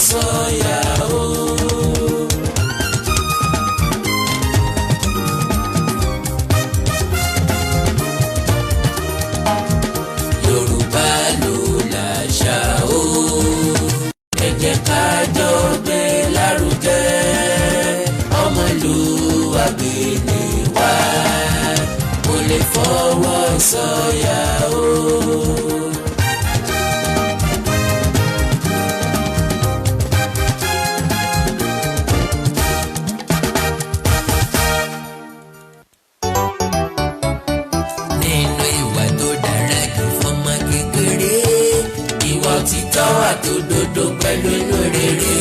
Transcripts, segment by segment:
sọ̀yà o. Yorùbá ló làṣà o. Ẹ jẹ́ ká jọ gbé lárugẹ. Ọmọlúwàbí ni wá. Kò lè fọwọ́ sọ̀yà o. Nínú ìwà tó dára jù fọmọ kékeré, ìwà òtítọ́ àtòdodo pẹ̀lú inú rere,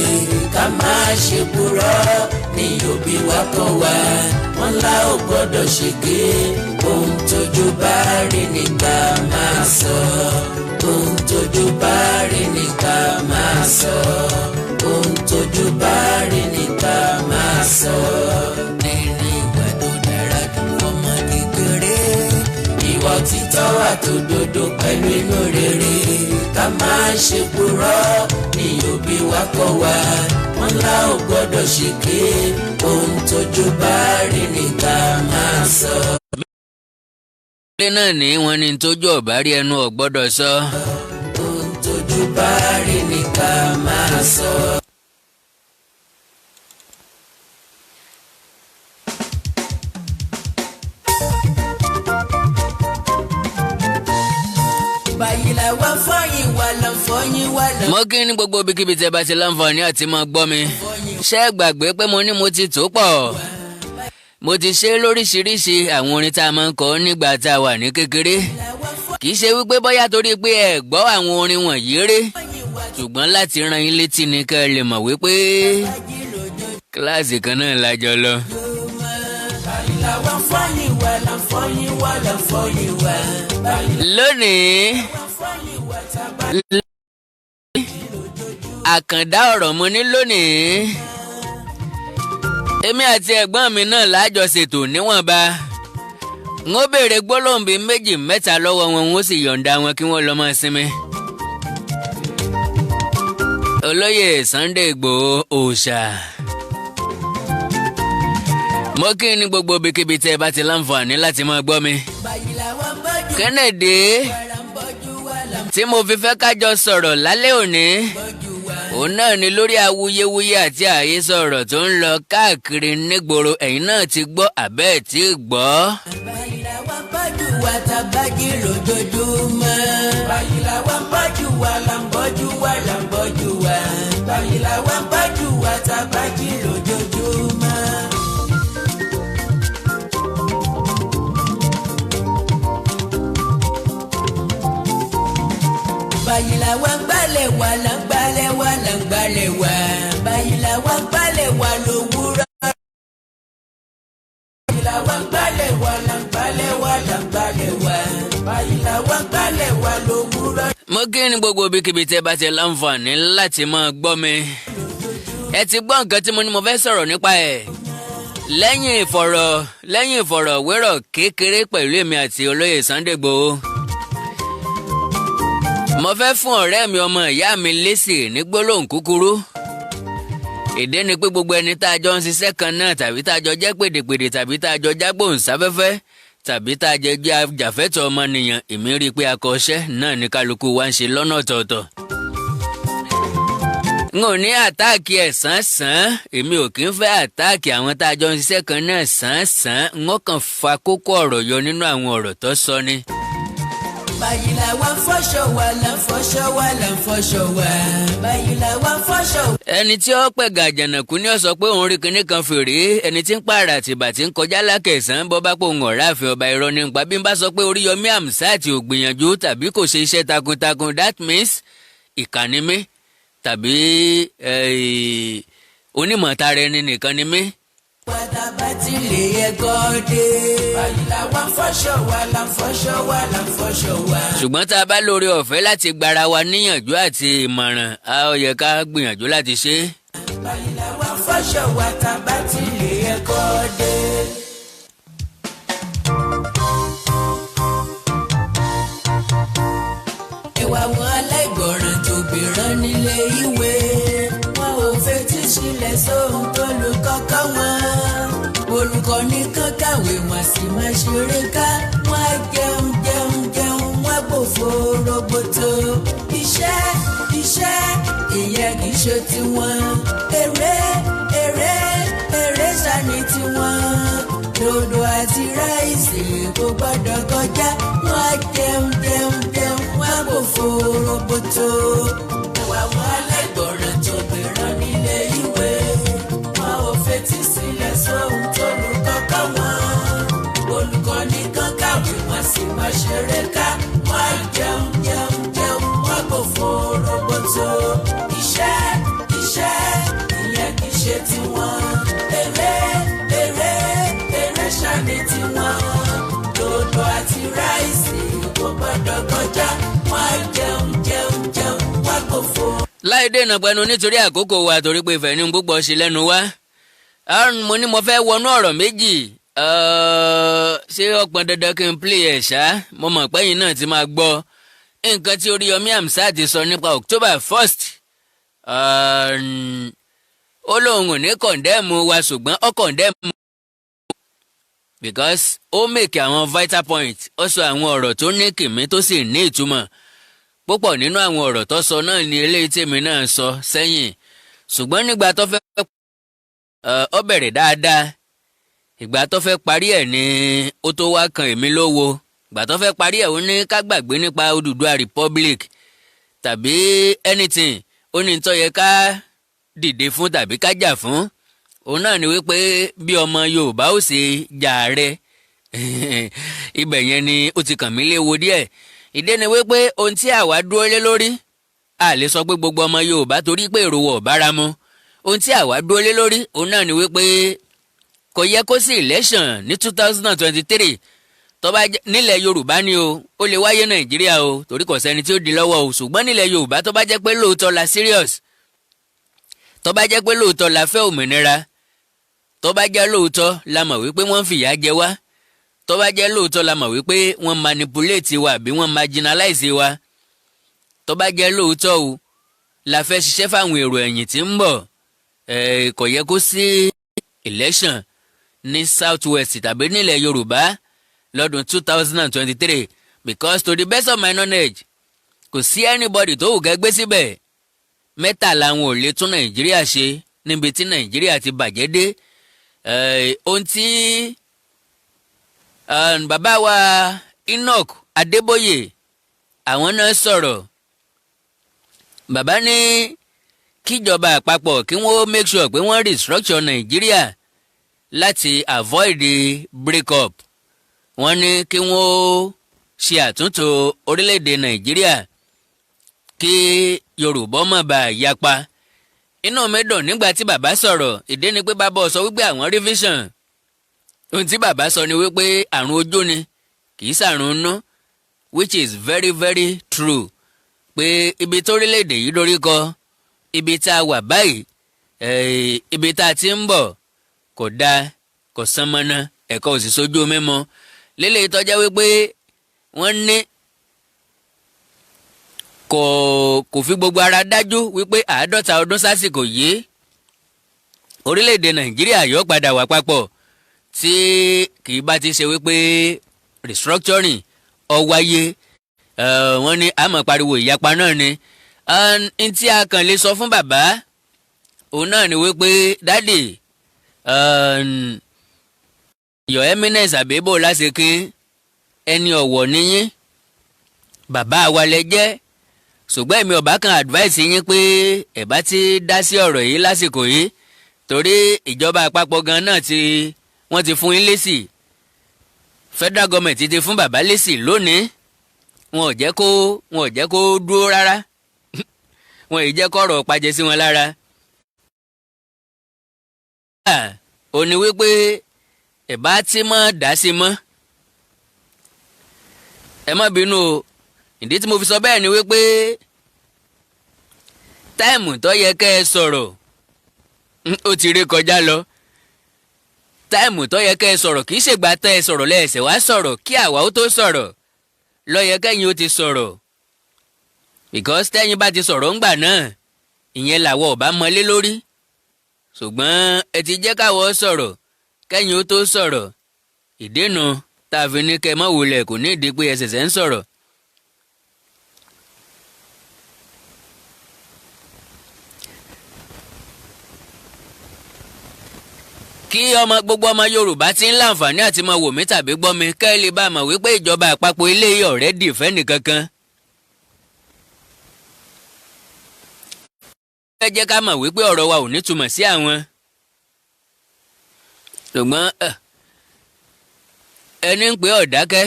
ká má ṣe purọ́ ní òbí wa kọ́ wa. Wọ́n lá ò gbọ́dọ̀ ṣèké. Ohun tójú bá rí ní ká máa sọ. Ohun tójú bá rí ní ká máa sọ. Ohun tójú bá rí ní ká máa sọ. Nínú ìwà tó dára jù fọmọ kékeré, ìwà òtítọ́ àtòdodo pẹ̀lú inú rere, ká má ṣe purọ́ ní òbí wa kọ́ wa. Wọ́n lá ò gbọ́dọ̀ ṣèké. Ohun tójú bá rí ní ká máa sọ. Ilé náà ní wọ́n ní tójú ọ̀bá rí, ẹnu ò gbọ́dọ̀ sọ. Ohun tójú bá rí ní ká máa sọ. Báyìí la wá fọyín wà lọ fọyín wà lọ. Mo kí ní gbogbo ibikíbi tẹ́ bá ti láǹfààní àti máa gbọ́ mi. Ṣé ẹ gbàgbé pé mo ní mo ti tó pọ̀? Mo ti ṣe lóríṣiríṣi àwọn orin tá a máa ń kọ nígbà tá a wà ní kékeré. Kì í ṣe wípé bóyá torí pé ẹ gbọ́ àwọn orin wọ̀nyí rí, ṣùgbọ́n láti rán yín létí ni kẹ́ ẹ lè mọ̀ wípé kíláàsì kan náà la jọ lọ. Báyìí la wá fọyín wà lọ fọyín wà lọ fọyín wà. Báyìí Lónìí, la wá fọyín wà tá a bá àkàndá ọ̀rọ̀ mo ní lónìí. Èmi àti ẹ̀gbọ́n mi náà lájọ ṣètò níwọ̀nba. N ó béèrè gbólóhùn bíi méjì mẹ́ta lọ́wọ́ wọn, n ó sì yọ̀ǹda wọn kí wọ́n lọ máa sinmi. Olóyè Sunday Igboho òòṣà. Mo kí ní gbogbo ibikíbi tẹ́ ẹ bá ti láǹfààní láti máa gbọ́ mi. Báyìí la wá ń bọ́jú Kennedy wà là ń bọ́jú wà là ń tí mo fi fẹ́ kájọ sọ̀rọ̀ lálẹ́ òní, bọ́jú wà. Òun náà ni lórí awuyewuye àti àhesọ ọ̀rọ̀ tó ń lọ káàkiri nígboro. Ẹ̀yin náà ti gbọ́ àbẹ́ ẹ̀ tí gbọ́. Báyìí la wá ń bọ́jú wà tá a bá jí lójoojúmọ́. Báyìí la wá ń bọ́jú wà là ń bọ́jú wà là ń bọ́jú wà. Báyìí la wá ń bọ́jú wà tá a bá jí lójoojúmọ́. Báyìí la wá ń gbálẹ̀ wà là ń gbálẹ̀ wà là ń gbálẹ̀ wà. Báyìí la wá ń gbálẹ̀ wà lówùúrọ̀. Báyìí la wá ń gbálẹ̀ wà là ń gbálẹ̀ wà là ń gbálẹ̀ wà. Báyìí la wá ń gbálẹ̀ wà lówùúrọ̀. Mo kí ní gbogbo ibikíbi tẹ́ bá ti láǹfààní láti máa gbọ́ mi. Ẹ ti gbọ́ nǹkan tí mo ní mo fẹ́ sọ̀rọ̀ nípa ẹ̀. Lẹ́yìn ìfọ̀rọ̀wérọ̀ kékeré pẹ̀lú èmi àti olóyè Sunday Igboho, mo fẹ́ fún ọ̀rẹ́ mi, ọmọ ìyá mi lésì ní gbólóhùn kúkúrú. Ìdí ni pé gbogbo ẹni tá a jọ ń ṣiṣẹ́ kan náà, tàbí tá a jọ jẹ́ pèdèpèdè, tàbí tá a jọ jágbóhùnsáfẹ́fẹ́, tàbí tá a jẹ jẹ́ ajàfẹ́tọ̀ọ́ ọmọnìyàn, èmi rí i pé akọ́ṣẹ́ náà ní kálukú wa ń ṣe lọ́nà ọ̀tọ̀ọ̀tọ̀. N ò ní attack ẹ̀ sàn-án. Èmi ò kí ń fẹ́ attack àwọn tá a jọ ń ṣiṣẹ́ kan náà sàn-án. N ó kàn fa kókó ọ̀rọ̀ yọ nínú àwọn ọ̀rọ̀ tó sọ ni. Báyìí la wá ń fọṣọ wà là ń fọṣọ wà là ń fọṣọ wà. Báyìí la wá ń fọṣọ. Ẹni tí ó pẹ̀ gàjànàkú ní ó sọ pé òun rí kinní kan fèrè. Ẹni tí ń pààrà àtìbà tí ń kọjá lákẹ̀sán, bọ́ bá pò ń ọ̀rá àfin ọba, irọ́ nípa. Bí n bá sọ pé Oríyọmí Hamzat ò gbìyànjú tàbí kò ṣe iṣẹ́ takuntakun, that means ìkànnì mi tàbí onímọ̀tara ẹni nìkan ni mí. Pátábá tí lè yẹ kọ́ dé. Báyìí la wá ń fọṣọ wà là ń fọṣọ wà là ń fọṣọ wà. Ṣùgbọ́n tá a bá lóore ọ̀fẹ́ láti gbára wa níyànjú àti ìmọ̀ràn, a ó yẹ ká gbìyànjú láti ṣe é. Báyìí la wá ń fọṣọ wà tábà tí lè yẹ kọ́ dé. Ẹwà wọn aláìgbọràn tó bìrán nílé ìwé. Olùkọ́ nìkan kàwé, wọ́n sì máa ṣeré ká. Wọ́n á jẹun jẹun jẹun, wọ́n á gbòfo roboto. Iṣẹ́ iṣẹ́, ìyẹn kì í ṣe tiwọn. Eré eré eré sani tiwọn. Dòdò àti ráìsì kò gbọ́dọ̀ kọjá. Wọ́n á jẹun jẹun jẹun, wọ́n á gbòfo roboto. Ẹwà wọn aláìgbọràn tó gbèrán nílé ìwé. Wọn ò fetí sílẹ̀ sóhun tó lùkọ́ kọ́ wọn. Olùkọ́ nìkan kàwé, wọ́n sì máa ṣeré ká. Wọ́n á jẹun jẹun jẹun, wọ́n kò fòròbòtò. Iṣẹ́ iṣẹ́, ìyẹn kì í ṣe tiwọn. Eré eré eré ṣáni tiwọn. Dòdò àti ráìsì kò gbọ́dọ̀ kọjá. Wọ́n á jẹun jẹun jẹun, wọ́n kò fò. Láì dènà pẹnu nítorí àkókò wa, torí pé ìfẹ́ ní púpọ̀ ṣe lẹ́nu wa, mo ní mo fẹ́ wọnú ọ̀rọ̀ méjì. Ṣé ó pọn dandan kí n play ẹ̀ ṣá? Mo mọ̀ pé ẹ̀yin náà ti máa gbọ́ nǹkan tí Oríyọmí Hamzat ti sọ nípa October 1st. Ó lóun ò ní condemn wa, ṣùgbọ́n ó condemn because ó make àwọn vital point. Ó sọ àwọn ọ̀rọ̀ tó ní kìmí tó sì ní ìtumọ̀. Púpọ̀ nínú àwọn ọ̀rọ̀ tó sọ náà ni eléyìí tèmi náà sọ sẹ́yìn, ṣùgbọ́n nígbà tó fẹ́ ó bẹ̀rẹ̀ dáadáa, ìgbà tó fẹ́ parí ẹ̀ ni ó tó wá kan èmi lówó. Ìgbà tó fẹ́ parí ẹ̀, ó ní ká gbàgbé nípa Odùduwà Republic tàbí anything. Ó ní tó yẹ ká dìde fún tàbí ká jà fún òun náà ni wípé bí ọmọ Yorùbá ó ṣe jà rẹ. Ibẹ̀ yẹn ni ó ti kàn mí léwo díẹ̀. Ìdí ni wípé ohun tí àwa dúró lé lórí, a lè sọ pé gbogbo ọmọ Yorùbá, torí pé èrò wọ̀ bára mu. Ohun tí àwa dúró lé lórí òun náà ni wípé kò yẹ kó sí election ní 2023. Tó bá jẹ́ nílẹ̀ Yorùbá ni o, ó lè wáyé Nàìjíríà o, torí kò sẹ́ni tí ó di lọ́wọ́ o. Ṣùgbọ́n nílẹ̀ Yorùbá, tó bá jẹ́ pé lóòótọ́ la serious, tó bá jẹ́ pé lóòótọ́ la fẹ́ òmìnira, tó bá jẹ́ lóòótọ́ la mọ̀ wípé wọ́n ń fìyà jẹ wá, tó bá jẹ́ lóòótọ́ la mọ̀ wípé wọ́n manipulate wa àbí wọ́n marginalize wa, tó bá jẹ́ lóòótọ́ o la fẹ́ ṣiṣẹ́ fáwọn èrò ẹ̀yìn tí ń bọ̀, kò yẹ kó sí election ní South West tàbí nílẹ̀ Yorùbá lọ́dún 2023, because to the best of my knowledge, kò sí anybody tó wù kẹ́ gbé síbẹ̀, mẹ́ta làwọn ò lè tún Nàìjíríà ṣe níbi tí Nàìjíríà ti bàjẹ́ dé. Ohun tí bàbá wa Enoch Adébóyè, àwọn náà sọ̀rọ̀, bàbá ní kíjọba àpapọ̀ kí wọ́n make sure pé wọ́n restructure Nàìjíríà láti avoid the break up. Wọ́n ní kí wọ́n ṣe àtúntò orílẹ̀-èdè Nàìjíríà kí Yorùbá má bàa yapa. Inú mi dùn nígbà tí bàbá sọ̀rọ̀. Ìdí ni pé bàbá sọ wípé àwọn rí vision. Ohun tí bàbá sọ ni wípé àrùn ojú ni, kì í ṣàrùn inú, which is very very true, pé ibi tórílẹ̀-èdè yìí dorí kọ, ibi tá a wà báyìí, ibi tá a ti ń bọ̀ kò dáa, kò sán mọ́ná, ẹ̀kọ́ ò sì sójú mímọ́ lélẹ̀ tọ́já wípé wọ́n ní kò fi gbogbo ara dájú wípé 50 ọdún sásìkò yìí, orílẹ̀-èdè Nàìjíríà yóò padà wà papọ̀, tí kì í bá ti ṣe wípé restructuring ó wáyé. Wọ́n ní àmọ́ pariwo ìyapa náà ni. N tí a kàn lè sọ fún bàbá òun náà ni wípé, "Daddy, Your Eminence, àbíbò lásìkò ẹni ọ̀wọ̀ níyín, bàbá wa lẹ jẹ́, ṣùgbọ́n èmi ọ̀bá kan advice yín pé ẹ̀ bá ti dá sí ọ̀rọ̀ yìí lásìkò yìí, torí ìjọba àpapọ̀ gan náà ti wọ́n ti fún yín lésì. Federal government ti fún bàbá lésì lónìí. Wọn ò jẹ́ kó dúró rárá, wọn ì jẹ́ kọ́rọ̀ pàjẹ́ sí wọn lára." Ó ní wípé ẹ̀ bá ti mọ́ dá sí mọ́, ẹ má bínú o. Ìdí tí mo fi sọ bẹ́ẹ̀ ni wípé time tó yẹ kẹ́ ẹ sọ̀rọ̀, ó ti rí kọjá lọ. Time tó yẹ kẹ́ ẹ sọ̀rọ̀, kì í ṣègbà tẹ́ ẹ sọ̀rọ̀ lẹ́ẹ̀sẹ̀ wá sọ̀rọ̀ kí àwa ó tó sọ̀rọ̀ ló yẹ kẹ́yìn ó ti sọ̀rọ̀, because tẹ́yìn bá ti sọ̀rọ̀ ńgbà náà, ìyẹn làwọ̀ ọ̀bá mọ́lé lórí. Ṣùgbọ́n ẹ ti jẹ́ káwọ́ sọ̀rọ̀. Kẹ́yìn ó tó sọ̀rọ̀ ìdènà tá a fi ní kẹ́ ẹ má wulẹ̀, kò ní ìdí pé ẹ ṣẹ̀ṣẹ̀ ń sọ̀rọ̀. Kí ọmọ gbogbo ọmọ Yorùbá ti ń láǹfààní àti máa wò mí tàbí gbọ́ mi, kẹ́ ẹ lè bá a mọ̀ wípé ìjọba àpapọ̀ ilé yìí ọ̀rẹ́ dì fẹ́ nìkankan. Ẹ jẹ́ ká mọ̀ wípé ọ̀rọ̀ wa ò ní túmọ̀ sí àwọn. Ṣùgbọ́n ẹni ń pè ọ̀dákẹ́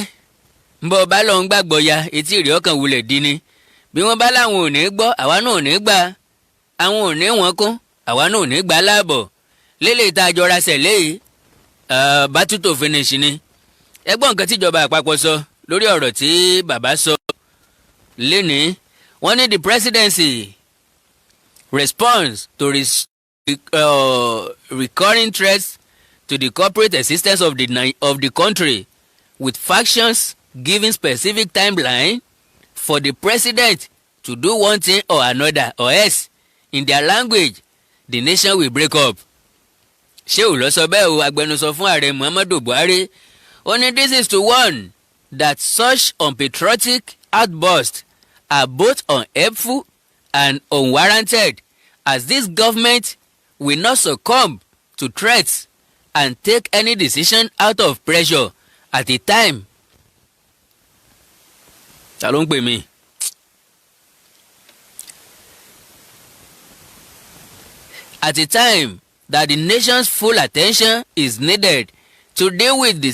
ń bọ́ bá lọ́n gbàgbọ́ ya etí ìrì ọkàn wulẹ̀ di ni. Bí wọ́n bá láwọn ò ní gbọ́, àwa náà ò ní gbà. Àwọn ò ní wọ́n kún, àwa náà ò ní gbà láàbọ̀ lélẹ̀ tá a jọra sẹ̀ léyìí, battle to finish ni. Ẹ gbọ́ nǹkan tíjọba àpapọ̀ sọ lórí ọ̀rọ̀ tí bàbá sọ lénìí. Wọ́n ní the presidency response to recurring threats to the corporate existence of the country, with factions giving specific timeline for the president to do one thing or another, or else, in their language, the nation will break up. Ṣé ò lọ sọ bẹ́ẹ̀ o? Agbẹnusọ fún Ààrẹ Muhammadu Buhari, ó ní this is to warn that such unpatriotic outbursts are both unhelpful and unwarranted, as this government will not succumb to threats and take any decision out of pressure at a time. Ta ló ń pè mí? At a time that the nation's full attention is needed to deal with the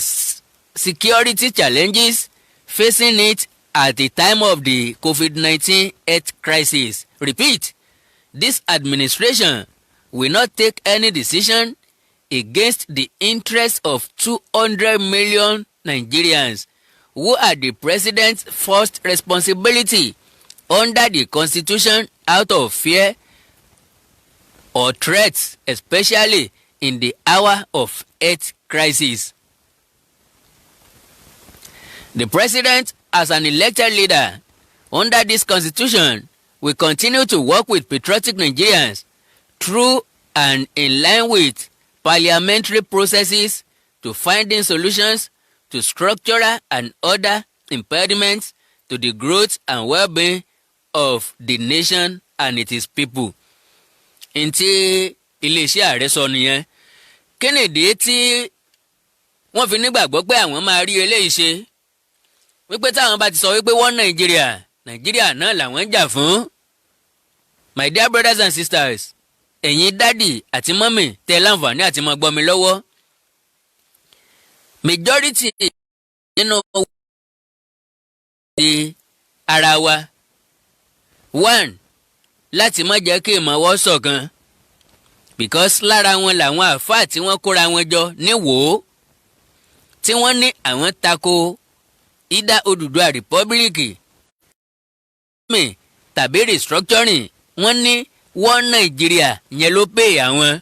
security challenges facing it at the time of the COVID-19 health crisis. Repeat, this administration will not take any decision against the interests of 200 million Nigerians, who are the president's first responsibility under the constitution, out of fear or threats, especially in the hour of health crisis. The president, as an elected leader under this constitution, will continue to work with patriotic Nigerians through and in line with parliamentary processes to finding solutions to structural and other impediments to the growth and well-being of the nation and its people. Ntí iléeṣẹ́ ààrẹ sọ nìyẹn. Kí nìdí tí wọ́n fi nígbàgbọ́ pé àwọn máa rí eléyìí ṣe, wípé táwọn bá ti sọ wípé wọ́n Nàìjíríà, Nàìjíríà náà làwọn ń jà fún? My dear brothers and sisters, ẹ̀yin daddy àti mummy tẹ́ láǹfààní àti máa gbọ́ mi lọ́wọ́, majority nínú ti ara wa, one, láti má jẹ́ kí ìmọ̀ wọ́ ṣọ̀kan, because lára wọn làwọn àáfàá tí wọ́n kóra wọn jọ ní Wòó, tí wọ́n ní àwọn tako either Odùduwà Republic tàbí restructuring. Wọ́n ní wọ́n Nàìjíríà yẹn ló pè àwọn.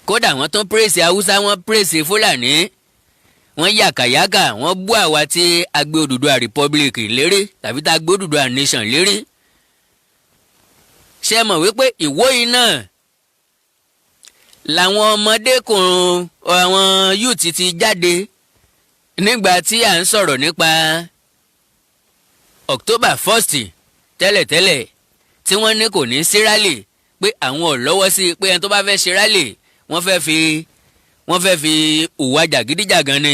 Kódà wọ́n tún praise Haúsá, wọ́n praise Fúlàní, wọ́n yàkàyàkà, wọ́n bú àwa tí a gbé Odùduwà Republic lérí tàbí tá a gbé Odùduwà Nation lérí. Ṣé mọ̀ wípé Ìwó yìí náà làwọn ọmọdékùnrin, àwọn youth ti jáde nígbà tí à ń sọ̀rọ̀ nípa October 1st tẹ́lẹ̀tẹ́lẹ̀, tí wọ́n ní kò ní sí rally, pé àwọn ò lọ́wọ́ sí, pé ẹni tó bá fẹ́ ṣe rally, wọ́n fẹ́ fi hùwà jàgídíjàgan ni.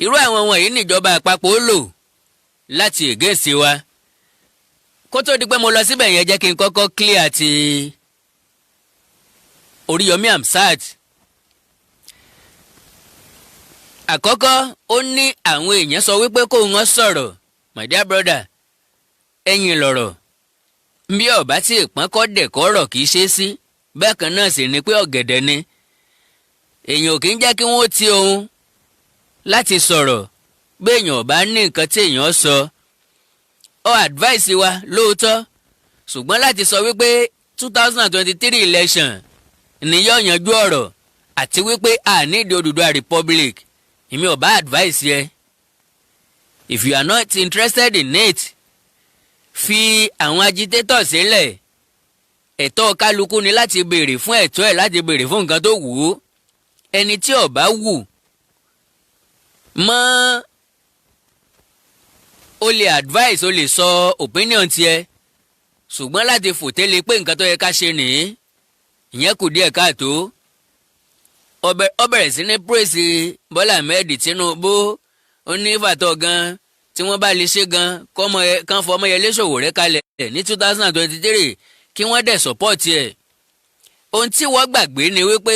Irú àwọn wọ̀nyí níjọba àpapọ̀ ó lò láti against wa. Kó tó di pé mo lọ síbẹ̀ yẹn, jẹ́ kí n kọ́kọ́ clear ti Oríyọmí Hamzat. Àkọ́kọ́, ó ní àwọn èèyàn sọ wípé kó wọ́n sọ̀rọ̀. My dear brother, ẹ̀yìn lọ̀rọ̀ bí ọ̀bá tí ìpọ́n kọ́ dẹ̀kọ́ ọ̀rọ̀ kì í ṣe é sí. Bẹ́ẹ̀ kan náà sì ni pé ọ̀gẹ̀dẹ̀ ni, èèyàn ò kì í jẹ́ kí wọ́n ti òun láti sọ̀rọ̀. Bí èèyàn ò bá ní nǹkan tí èèyàn sọ, ó advice wa lóòótọ́, ṣùgbọ́n láti sọ wípé 2023 election ni yóò yanjú ọ̀rọ̀ àti wípé a nídìí Odùduwà Republic, èmi ò bá advice yẹ. If you are not interested in it, fi àwọn agitator sílẹ̀. Ẹ̀tọ́ kálukú ni láti béèrè fún ẹ̀tọ́ ẹ̀, láti béèrè fún nǹkan tó wù ú. Ẹni tí ó bá wù mọ́, o lè advice, o lè sọ opinion tiẹ̀, ṣùgbọ́n láti fòtẹ́lẹ̀ pé nǹkan tó yẹ ká ṣe nìyí, ìyẹn kù díẹ̀ káàtó. Ó bẹ̀rẹ̀ sí ní praise Bọ́lá Ahmed Tinubu. Ó ní ìfàtọ̀ gan tí wọ́n bá lè ṣe gan kán fọ Ọmọyẹlé Sowore kalẹ̀ ní 2023, kí wọ́n dẹ̀ support ẹ̀. Ohun tí wọ́n gbàgbé ni wípé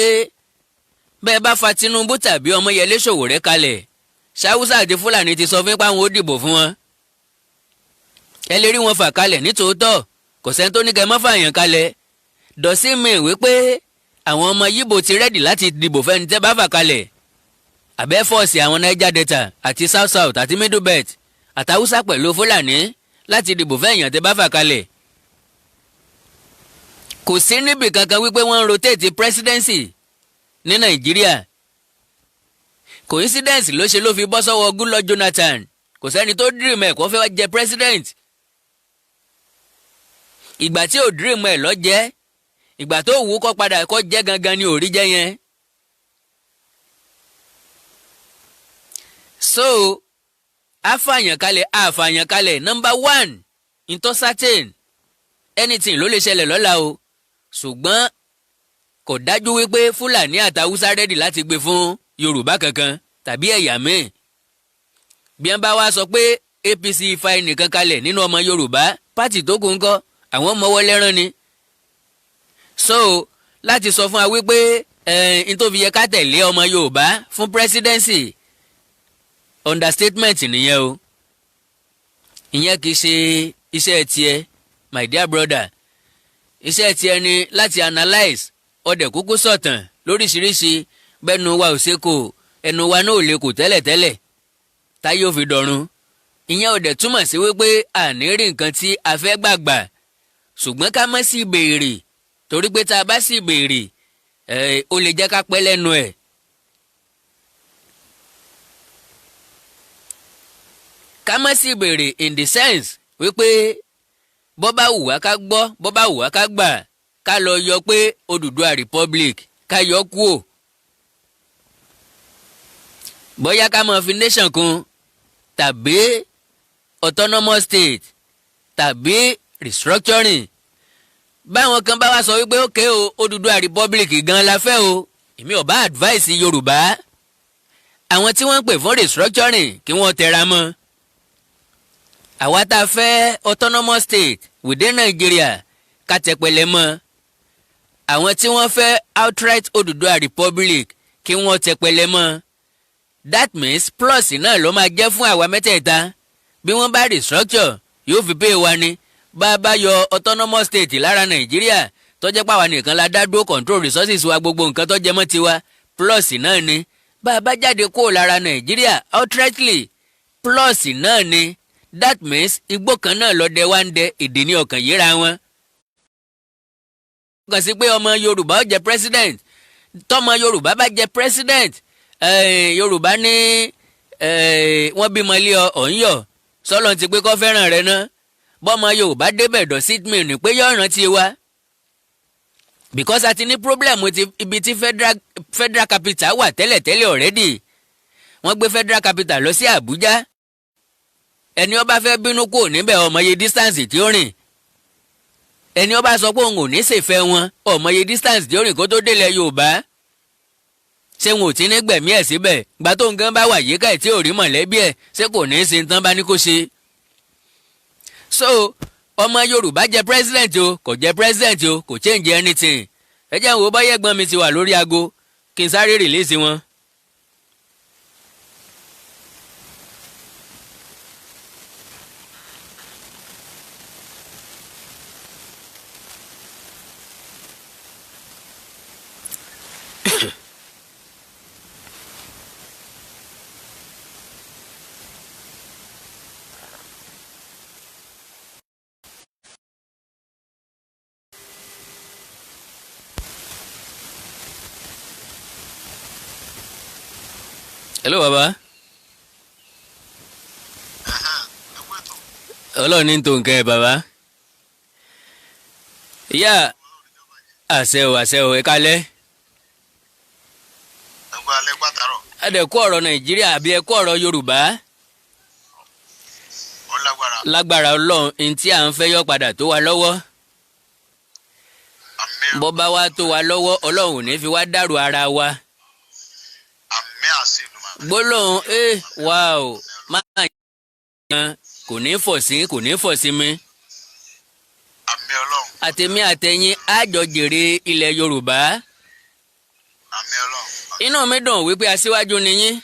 bẹ́ẹ̀ bá fa Tinubu tàbí Ọmọyẹlé Sowore kalẹ̀, ṣáwúsá àti Fúlàní ti sọ fún páwọn ó dìbò fún wọn. Ẹ lè rí wọn fà kalẹ̀ nítòótọ́, kò sẹ́ni tó ní kẹ́ mọ́ fààyàn kalẹ̀. Dọ̀sí mi wípé àwọn ọmọ Yíbò ti ready láti dìbò fẹ́ni tẹ́ bá fà kalẹ̀, àbẹ́ force àwọn Niger Delta àti South South àti Middle Belt àtàwùsá pẹ̀lú Fúlàní láti dìbò fẹ́yàn tẹ́ bá fà kalẹ̀. Kò sí níbì kankan wípé wọ́n ń rotate presidency ní Nàìjíríà. Coincidence ló ṣe ló fi bọ́ sọ́wọ́ Goodluck Jonathan. Kò sẹ́ni tó dream ẹ̀ kó fẹ́ jẹ president. Ìgbà tí ò dream ẹ̀ lọ jẹ́, ìgbà tó wù ú kó padà kó jẹ́ gangan ni ò rí jẹ́ yẹn. So àfàyàn kalẹ̀, àfàyàn kalẹ̀, number one into certain anything ló lè ṣẹlẹ̀ lọ́la o, ṣùgbọ́n kò dájú wípé Fúlàní àtàwùsá ready láti gbé fún Yorùbá kankan tàbí ẹ̀yà míì. Bí wọ́n bá wá sọ pé APC fa ẹnìkan kalẹ̀ nínú ọmọ Yorùbá, party tó kù ń kọ́ àwọn mọ́wọ́ lẹ́rán ni. So láti sọ fún wa wípé ẹ̀ n tó fi yẹ ká tẹ̀lé ọmọ Yorùbá fún presidency, understatement nìyẹn o. Ìyẹn kì í ṣe iṣẹ́ tiẹ̀, my dear brother. Iṣẹ́ tiẹ̀ ni láti analyse ọdẹ kúkú sọ̀tàn lóríṣiríṣi. Bẹ́nu wa ò ṣe kò, ẹnu wa náà ò lè kò tẹ́lẹ̀tẹ́lẹ̀ táyé ò fi dọ̀run. Ìyẹn ò dẹ̀ túmọ̀ sí wípé àní rí nǹkan tí a fẹ́ gbàgbà, ṣùgbọ́n ká má sì béèrè, torí pé tá a bá sì béèrè, ó lè jẹ́ ká pẹ́ lẹ́nu ẹ̀. Ká má sì béèrè in the sense wípé bó bá wù wá ká gbọ́, bó bá wù wá ká gbà, ká lọ yọ pé Odùduwà Republic, ká yọ kúò, bóyá ká máa fi nation kún tàbí autonomous state tàbí restructuring. Báwọn kan bá wá sọ wípé ókè o, Odùduwà Republic gan la fẹ́ o, èmi ò bá advice Yorùbá, àwọn tí wọ́n ń pè fún restructuring, kí wọ́n tẹra mọ́. Àwa tá a fẹ́ autonomous state within Nigeria, ká tẹpẹlẹ mọ́. Àwọn tí wọ́n fẹ́ outright Odùduwà Republic, kí wọ́n tẹpẹlẹ mọ́. That means plus náà ló máa jẹ́ fún àwa mẹ́tẹ̀ẹ̀ta. Bí wọ́n bá restructure, yóò fi pay wa ni. Bá a bá yọ autonomous state lára Nàìjíríà, tó jẹ́ pàwa nìkan la dá dúró, control resources wa, gbogbo nǹkan tó jẹ mọ́ tiwa, plus náà ni. Bá a bá jáde kúrò lára Nàìjíríà outrightly, plus náà ni. That means igbó kan náà lọ́dẹ wá ń dẹ, èdè ní ọkàn yíra wọn. Kàn sí pé ọmọ Yorùbá ó jẹ president. Tọmọ Yorùbá bá jẹ president, Yorùbá ní wọ́n bímọ ilé ọ̀hún sọlọ́n ti pé kó fẹ́ràn rẹ ná. Bọ́mọ Yorùbá débẹ̀, dọ̀ sí mi ní pé yóò rántí wa, because a ti ní problem ti ibi tí federal capital wà tẹ́lẹ̀tẹ́lẹ̀ already. Wọ́n gbé federal capital lọ sí Àbújá. Ẹni ó bá fẹ́ bínú kúrò níbẹ̀, ọmọye distance tí ó rìn. Ẹni ó bá sọ pé òun ò ní ṣèfẹ́ wọn, ọmọye distance tí ó rìn kó tó délẹ̀ Yorùbá. Ṣé wọn ò tí ní gbẹ̀mí ẹ̀ síbẹ̀? Gba tó nǹkan bá wà yíká ẹ̀ tí ò rí mọ̀lẹ́bí ẹ̀, ṣé kò ní í ṣe tán bá ní kó ṣe? So ọmọ Yorùbá jẹ president o, kò jẹ president o, kò change anything. Ẹ jẹ́ n wo bọ́yẹ̀ ẹ̀gbọ́n mi ti wà lórí aago, kí n sáré release wọn. Hello, baba. Ọlọ́run ní tó nǹkan ẹ̀, bàbá. Ìyá Àṣẹ o, àṣẹ o, ẹ kálẹ́. Ẹgbẹ́ alẹ́ gbàtàrọ̀. Adẹ̀kú ọ̀rọ̀ Nàìjíríà àbí ẹ̀kú ọ̀rọ̀ Yorùbá? Ó lágbára. Lágbára Ọlọ́run, ní tí à ń fẹ́ yọ padà tó wa lọ́wọ́. Àmín. Bọ́ bá wa tó wa lọ́wọ́, Ọlọ́run ò ní fi wá dàrú ara wa. Àmín, àṣẹ Èdùmàrè. Gbólóhùn ẹ wà ó máa yan kò ní fọ̀ sí, kò ní fọ̀ sí mi. Àmín Ọlọ́run. Àtẹ̀mí àtẹ̀yìn àjọ jèrè ilẹ̀ Yorùbá. Àmín Ọlọ́run. Inú mi dùn wípé aṣíwájú ni yín,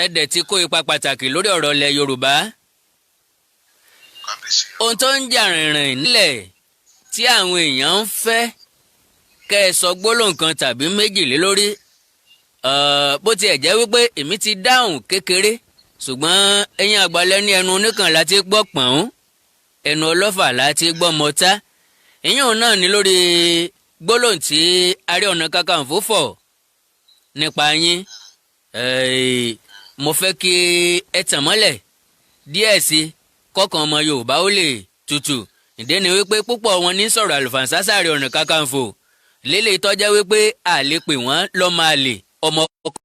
ẹ dẹ̀ ti kó ipa pàtàkì lórí ọ̀rọ̀ ilẹ̀ Yorùbá. Kábíyèsí. Ohun tó ń jà rìnrìn nílẹ̀ tí àwọn èèyàn ń fẹ́ kẹ́ ẹ sọ gbólóhùn kan tàbí méjì lé lórí, bó tiẹ̀ jẹ́ wípé èmi ti dáhùn kékeré, ṣùgbọ́n ẹ̀yin àgbàlẹ̀ ní ẹnu oníkan láti gbọ́ pọ̀n, ẹnu ọlọ́fà láti gbọ́ mọ́tá. Ìyẹn náà ní lórí gbólóhùn tí Ààrẹ Ọ̀nà Kakanfò fọ̀ nípa yín. Mo fẹ́ kí ẹ tàn mọ́lẹ̀ díẹ̀ sí kọ́kàn ọmọ Yorùbá ó lè tutù. Ìdí ni wípé púpọ̀ wọn ní sọ̀rọ̀ àlùfànṣá sáré Ọ̀nà Kakanfò lélẹ̀, tọ́já wípé àlè pè wọ́n lọ́mọ àlè, ọmọ ọkọ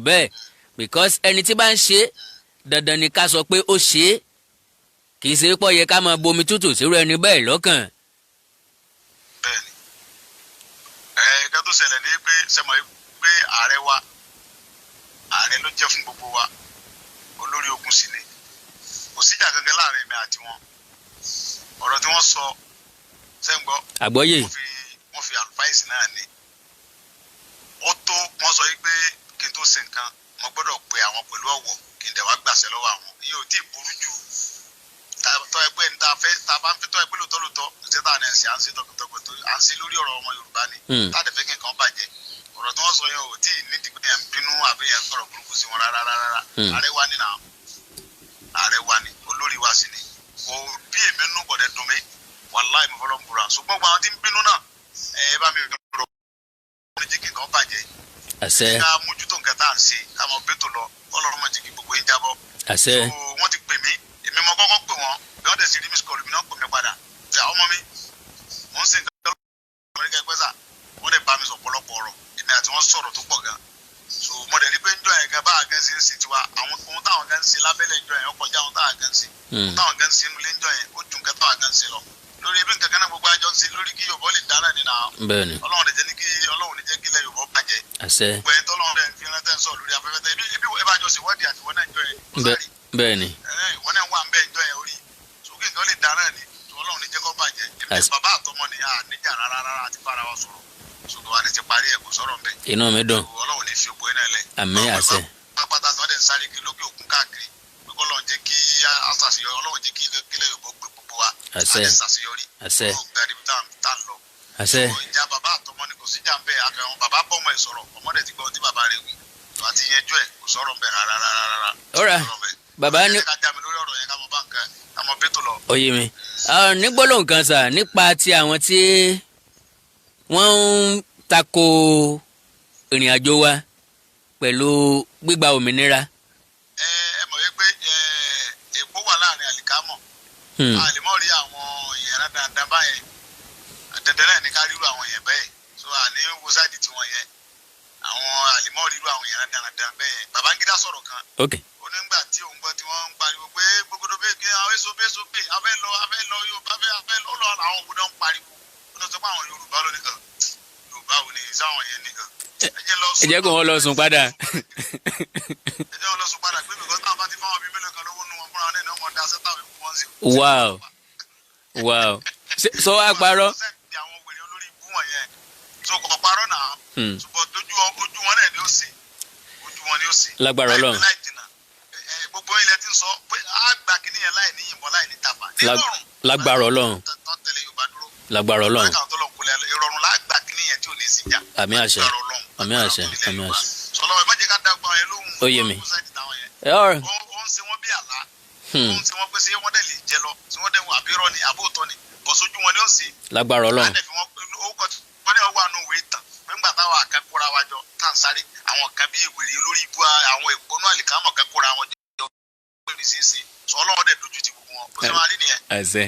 bẹ́ẹ̀, because ẹni tí bá ń ṣe dandan ni ká sọ pé ó ṣe é, kì í ṣe pọ̀ yẹ ká máa bomi tútù sírú ẹni bẹ́ẹ̀ lọ́kàn. Bẹ́ẹ̀ni, ẹ ká tó ṣẹlẹ̀ ní pé sẹmọ pé ààrẹ wa, ààrẹ ló jẹ́ fún gbogbo wa, olórí ogun sì ni. Kò síjà kankan láàrin èmi àti wọn. Ọ̀rọ̀ tí wọ́n sọ sẹ́ńgbọ́. Àgbọ́yé. Wọ́n fi advice náà ni ó tó. Wọ́n sọ yìí pé kí n tó ṣe nǹkan, mo gbọ́dọ̀ pe àwọn pẹ̀lú ọ̀wọ̀, kí n dẹ̀ wá gbàṣẹ lọ́wọ́ àwọn. Ìyẹn ò tí ì burú jù. Tọ́ ẹ pé ní ta fẹ́ ta bá ń fi tọ́ ẹ pé lóòótọ́ lóòótọ́ ṣé tá à ní ẹ̀sìn à ń ṣe tọkàntọkàn tó à ń ṣe lórí ọ̀rọ̀ ọmọ Yorùbá ni, tá a dẹ̀ fẹ́ kí nǹkan bàjẹ́. Ọ̀rọ̀ tí wọ́n sọ yẹn ò tí ì nídìí pé yẹn ń bínú àbí yẹn ń sọ̀rọ̀ burúkú sí wọn rárá rárá. Ààrẹ wa ni náà, ààrẹ wa ni, olórí wa sì ni. Kò bí èmi nú, kò dẹ̀ dùn mí, wàláì, mo fọlọ́ ń búra. Ṣùgbọ́n gbogbo àwọn tí ń bínú náà, ẹ bá mi rọ̀ ní jí kí nǹkan bàjẹ́. Àṣẹ. Ká mójútó nǹkan tá à ń ṣe, ká mọ bẹ́tò lọ, Ọlọ́run má jẹ́ kí gbogbo yín jábọ́. Àṣẹ. So, wọ́n ti pè mí, èmi mo kọ́kọ́ pè wọ́n. Bí wọ́n dẹ̀ sí rí miss call mi náà, pè mí padà ṣe àwọn ọmọ mi mò ń ṣe nǹkan lọ́wọ́ ní kẹgbẹ́ sà. Wọ́n dẹ̀ bá mi sọ ọ̀pọ̀lọpọ̀ ọ̀rọ̀, èmi àti wọ́n sọ̀rọ̀ tó pọ̀ gan. So mo dẹ̀ rí pé njọ́ yẹn gan, bá a gan ṣe ń ṣe tiwa, àwọn ohun táwọn gan ń ṣe lábẹ́lẹ̀ njọ́ yẹn ó kọjá ohun táwọn gan ń ṣe. Ohun táwọn gan ń ṣe nulẹ̀ njọ́ yẹn ó ju nǹkan táwọn gan ń ṣe lọ lórí ebi nǹkan kan náà. Gbogbo àjọ ń ṣe lórí kí Yorùbá lè dáná nínú àwọn. Bẹ́ẹ̀ni. Ọlọ́run lè jẹ́ ní kí Ọlọ́run lè jẹ́ kí ilẹ̀ Yorùbá bàjẹ́. Àṣẹ. Gbogbo ẹni tọ́lọ́run rẹ̀ ń fi rántẹ́ sọ lórí afẹ́fẹ́ tẹ ibi ẹ bá jọ ṣèwádìí àti ìwọ náà njọ́ yẹn ó sáré. Bẹ́ẹ̀ni. Ìwọ náà wà ń bẹ́ẹ̀ njọ́ yẹn orí sókè nǹkan lè dáná ni tí Ọlọ́run ní jẹ́ kó bàjẹ́. Èmi bàbá àtọmọ ni a níjà rárá rárá, àti bára wa sọ̀rọ̀ sókè wa ni ti parí ẹ̀, kò sọ̀rọ̀ ń bẹ̀. Inú mi dùn. Ọlọ́run ní fi ògbó ẹ̀ náà lẹ̀. Àmín, àṣẹ. Pápátá tí wọ́n dẹ̀ ń sáré kiri lókè òkun káàkiri pé kọ́ Ọlọ́run jẹ́ kí á ṣàṣeyọrí, Ọlọ́run jẹ́ kí ilẹ̀ Yorùbá gbé gbogbo wa. Àṣẹ. Á dẹ̀ ṣàṣeyọrí. Àṣẹ. Ọlọ́run gba ibi tá à ń lọ. Àṣẹ. Ìjà bàbá àtọmọ ni, kò sí jà ń bẹ. Àfẹ̀hàn bàbá bọ́mọ ẹ̀ sọ̀rọ̀, ọmọdé ti gbọ́ ohun tí bàbá rẹ̀ wí àti yẹn ẹ̀, kò sọ̀rọ̀ ń bẹ rárá rárá rárá. Ọ̀rà bàbá ní. Ká já mi lórí ọ̀rọ̀ yẹn, ká mọ bá nǹkan, ká mọ bẹ́tò lọ. Ó yé mi. Ní gbólóhùn kan sà, nípa ti àwọn tí wọ́n ń tako ìrìn àjò wa pẹ̀lú gbígba òmìnira. Ẹ ẹ mọ̀ wípé èpo wà láàrin àlìkámọ̀. A lè mọ̀ rí àwọn èèyàn dáadáa báyẹn, dandan náà ní ká ríru àwọn èèyàn bẹ́ẹ̀. So àní wo side tiwọn yẹn, àwọn àlèmọ́ ríru àwọn èèyàn dáadáa bẹ́ẹ̀ yẹn. Babangida sọ̀rọ̀ kan. Ó nígbà tí òun gbọ́ tí wọ́n ń pariwo pé gbogbo bẹ́ẹ̀ kí àwọn èso bẹ́ẹ̀ so bẹ́ẹ̀ afẹ́ lọ, afẹ́ lọ, Yorùbá afẹ́, afẹ́ lọ lọ, àwọn òun náà ń pariwo. Ó ní sọ pé àwọn Yorùbá ló nìkan, Yorùbá ò ní sáwọn yẹn nìkan. Ẹ jẹ́ lọ sùn. Ẹ jẹ́ kó wọ́n lọ sùn padà. Ẹ jẹ́ wọn lọ sùn padà pé bìkọ́ táwọn bá ti fáwọn bíi mélòó kan lówó nù wọn fúnra wọn náà ní wọn dá sẹ́tà fi wọn sí. Wow, sọ wá parọ́. Àwọn wèrè olórí ibú wọn yẹn tó kọ̀ parọ́ náà, ṣùgbọ́n ojú ojú wọn náà ni ó sè, ojú wọn ni ó sè. Lágbára Ọlọ́run. Láì jìnnà, gbogbo ilẹ̀ ti ń sọ pé a gba kínní yẹn láì ní yìnbọn, láì ní tàfà nírọ̀rùn. Lágbára Ọlọ́run. Tán tẹ̀lé Yorùbá dúró. Lágbára Ọlọ́run. Lágbára Ọlọ́run, kò lè ìrọ̀rùn lágbà kínní yẹn tí ò ní sí jà. Àmín, àṣẹ. Lágbára Ọlọ́run. Àmín, àṣẹ. Àmín, àṣẹ. Sọlọ ẹ má jẹ́ ká dàgbà yẹn lóhùn. Ó yé mi. Ó side táwọn yẹn. Ẹ ọ̀rọ̀. Ó ń ṣe wọ́n bí àlá. Ó ń ṣe wọ́n pé ṣé wọ́n dẹ̀ lè jẹ lọ, tí wọ́n dẹ̀ wọ́n àbírọ̀ ni àbóòtọ́ ni, bọ̀ sójú wọn ni ó ṣe. Lágbára Ọlọ́run. Láti fi wọn orúkọ tí wọ́n ní ọwọ́ àánú ìwé ìtàn pé ńgbà táwọn àkàn kóra wa jọ tá à ń sáré, àwọn kan bí ìwèrè olórí ibú, àwọn ìpónú àlìkámọ̀ kan kóra wọn jọ ní ṣeéṣe sọ. Ọlọ́run dẹ̀ dojú ti gbogbo wọn, bó ṣe máa rí nìyẹn. Àṣẹ.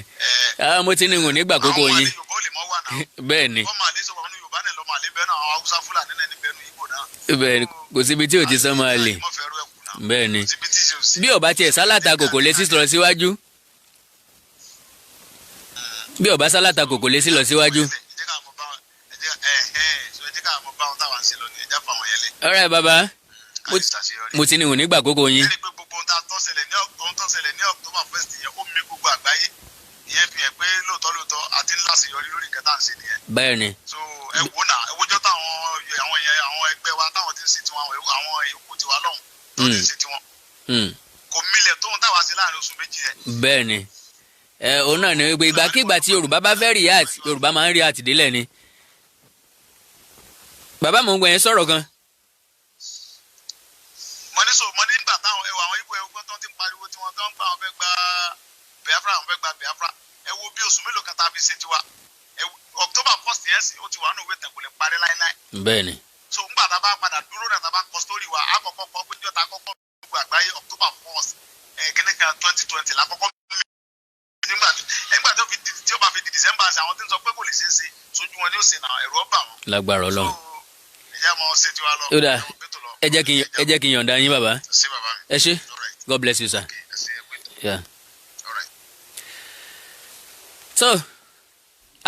Ah, mo ti ní ìwọ̀n nígbà kókó Àwọn yín. àlejò bọ́ọ̀lì mọ́ wà náà. náà. Bẹ́ẹ̀ ni. Wọ́n máa lé sọ wọn ní Yorùbá náà lọ́mọ àlè bẹ́ẹ̀ náà, àwọn Haúsá, Fúlàní náà ní bẹ́ẹ̀ ní Ìgbò náà. Bẹ́ẹ̀ ni, kò síbi tí ò ti sán máa lè. Wọ́n fẹ́ rú ẹ̀kú náà. Bẹ́ẹ̀ ni. Kò síbi tí ò sí. Bí ó bá tiẹ̀ sálátakò, kò lè sí lọ síwájú. Bí ó bá sálátakò, kò lè sí lọ síwájú. Ẹ jẹ́ ká mọ bá wọn, ẹ jẹ́ ẹ ẹ so ẹ jẹ́ ká mọ bá wọn táwa ń ṣe lọ ní, ẹ jẹ́ fà wọn yẹn lẹ̀. Alright, bàbá. Ká lè ṣàṣeyọrí. Mo ti ní ìwọ̀n nígbà àkókò yín. Ẹ rí i pé gbogbo ohun tó ṣẹlẹ̀ ní October 1st yẹn, ó mì gbogbo àgbáyé. Ìyẹn fi hàn pé lóòótọ́ lóòótọ́ àti ńlá ṣèyọrí lórí nǹkan tá à ń ṣe nìyẹn. Bẹ́ẹ̀ ni. So ẹ wò náà, ẹ wojọ́ táwọn àwọn yẹn, àwọn ẹgbẹ́ wa táwọn ti ń ṣe tiwọn, àwọn èkó tiwa lọ́hùn tó ti ń ṣe tiwọn, kò mílẹ̀ tóun táwa ṣe láàrin oṣù 2 yẹn. Bẹ́ẹ̀ ni. Ẹ òun náà ni wípé ìgbàkigbà tí Yorùbá bá fẹ́ react, Yorùbá máa ń react délẹ̀ ni. Bàbá, mò ń gbọ́ yẹn, sọ̀rọ̀ gan. Mo ní so mo ní nígbà táwọn ẹwà àwọn Ibo ẹgbẹ́ tó ti ń pariwo tí wọ́n tó ń gbà, wọ́n fẹ́ gba Biafra, wọ́n fẹ́ gba Biafra. Ẹ wo bí oṣù mélòó kan tá a fi ṣe tiwa. Ẹ October 1st yẹn sì ó ti wà nínú ìwé ìtàn, kò lè parí láéláé. Bẹ́ẹ̀ ni. So ńgbà tá a bá padà dúró náà, tá a bá ń kọ story wa, a kọ́kọ́ kọ́ pé jọ́ta kọ́kọ́ gbogbo àgbáyé, October 1st ẹ̀ kíní kan 2020 lákọ́kọ́ mi. Nígbà tó fi tí ó bá fi di December ṣe, àwọn tí ń sọ pé kò lè ṣeé ṣe, sójú wọn ni ó ṣe náà, ẹ̀rù ọba wọn. Lágbára Ọlọ́run. So ẹ jẹ́ mọ́ ṣe tiwa lọ. Ó dáa. Ẹ mọ̀ bí tó lọ. Ẹ jẹ́ kí n yọ̀ǹda yín, bàbá. Ṣé bàbá mi. Ẹ ṣé. All right. God bless you, sir. Okay, ẹ ṣé, ẹ pé. Yeah. All right. So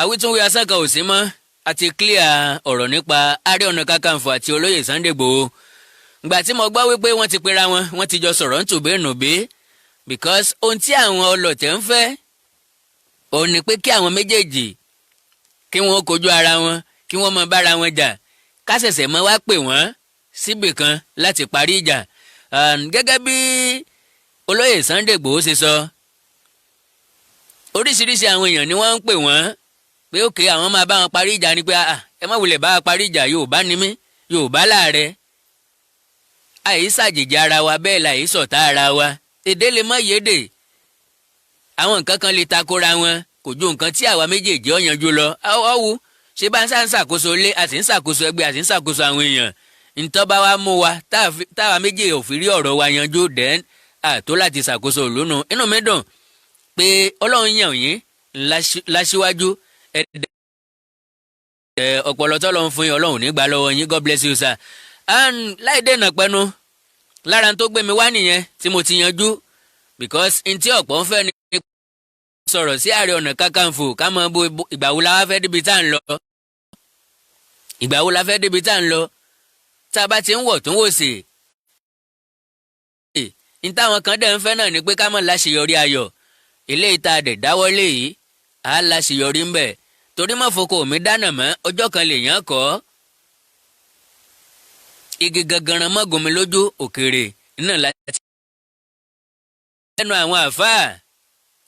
àwítúnwí asán kan ò sí mọ́, àti clear ọ̀rọ̀ nípa Ààrẹ Ọ̀nà Kakanfò àti Olóyè Sunday Igboho. Ìgbà tí mo gbọ́ wípé wọ́n ti pera wọn, wọ́n ti jọ sọ̀rọ̀ ntùbínùbí, because ohun tí àwọn ọlọ̀tẹ̀ ń fẹ́ òun ni pé kí àwọn méjèèjì kí wọ́n kojú ara wọn, kí wọ́n máa bára wọn jà, ká ṣẹ̀ṣẹ̀ mọ́ wá pè wọ́n síbì kan láti parí ìjà. Gẹ́gẹ́ bí Olóyè Sunday Igboho ṣe sọ, oríṣiríṣi àwọn èèyàn ni wọ́n ń pè wọ́n pé òkè àwọn máa bá wọn parí ìjà ni, pé ah, ẹ má wulẹ̀ bá wa parí ìjà, Yorùbá ni mí, Yorùbá láàrẹ, àìsàjèjì ara wa, bẹ́ẹ̀ la àìsọ̀tá ara wa, èdè lè má yédè, àwọn nǹkan kan lè takora wọn, kò ju nǹkan tí àwa méjèèjì ó yanjú lọ. Ọ̀wù ṣé bá ń sá ń ṣàkóso ilé, àti ń ṣàkóso ẹgbẹ́, àti ń ṣàkóso àwọn èèyàn, ntọ́ bá wa mú wa táwa méjèèjì ò fi rí ọ̀rọ̀ wa yanjú, then àtó láti ṣàkóso ìlú nu. Inú mi dùn pé Ọlọ́run yàn yín láṣíwájú ẹ, ọpọlọ tọ́lọ́run fún yín, Ọlọ́run nígbà lọ́wọ́ yín. God bless you, sir. And láì dènà pẹ́nu, lára tó gbé mi wá nìyẹn tí mo ti yanjú, because n tí ọ̀pọ̀ ń fẹ́ ni sọ̀rọ̀ sí Ààrẹ Ọ̀nà Kakanfò, ká mọ bó ìgbà wo la wá fẹ́ débi tá à ń lọ, ìgbà wo la fẹ́ débi tá à ń lọ, tá a bá ti ń wọ̀ tó ń wò sí i. N táwọn kan dẹ̀ ń fẹ́ náà ni pé ká mọ̀ láṣeyọrí ayọ̀ eléyìí tá a dẹ̀ dáwọ́lé yìí, á láṣeyọrí ń bẹ̀, torí má foko mi dáná mọ́, ọjọ́ kan lèèyàn kọ́ igi gangan mọ́gun mi lójú òkèèrè náà láti lẹ́nu àwọn àfáà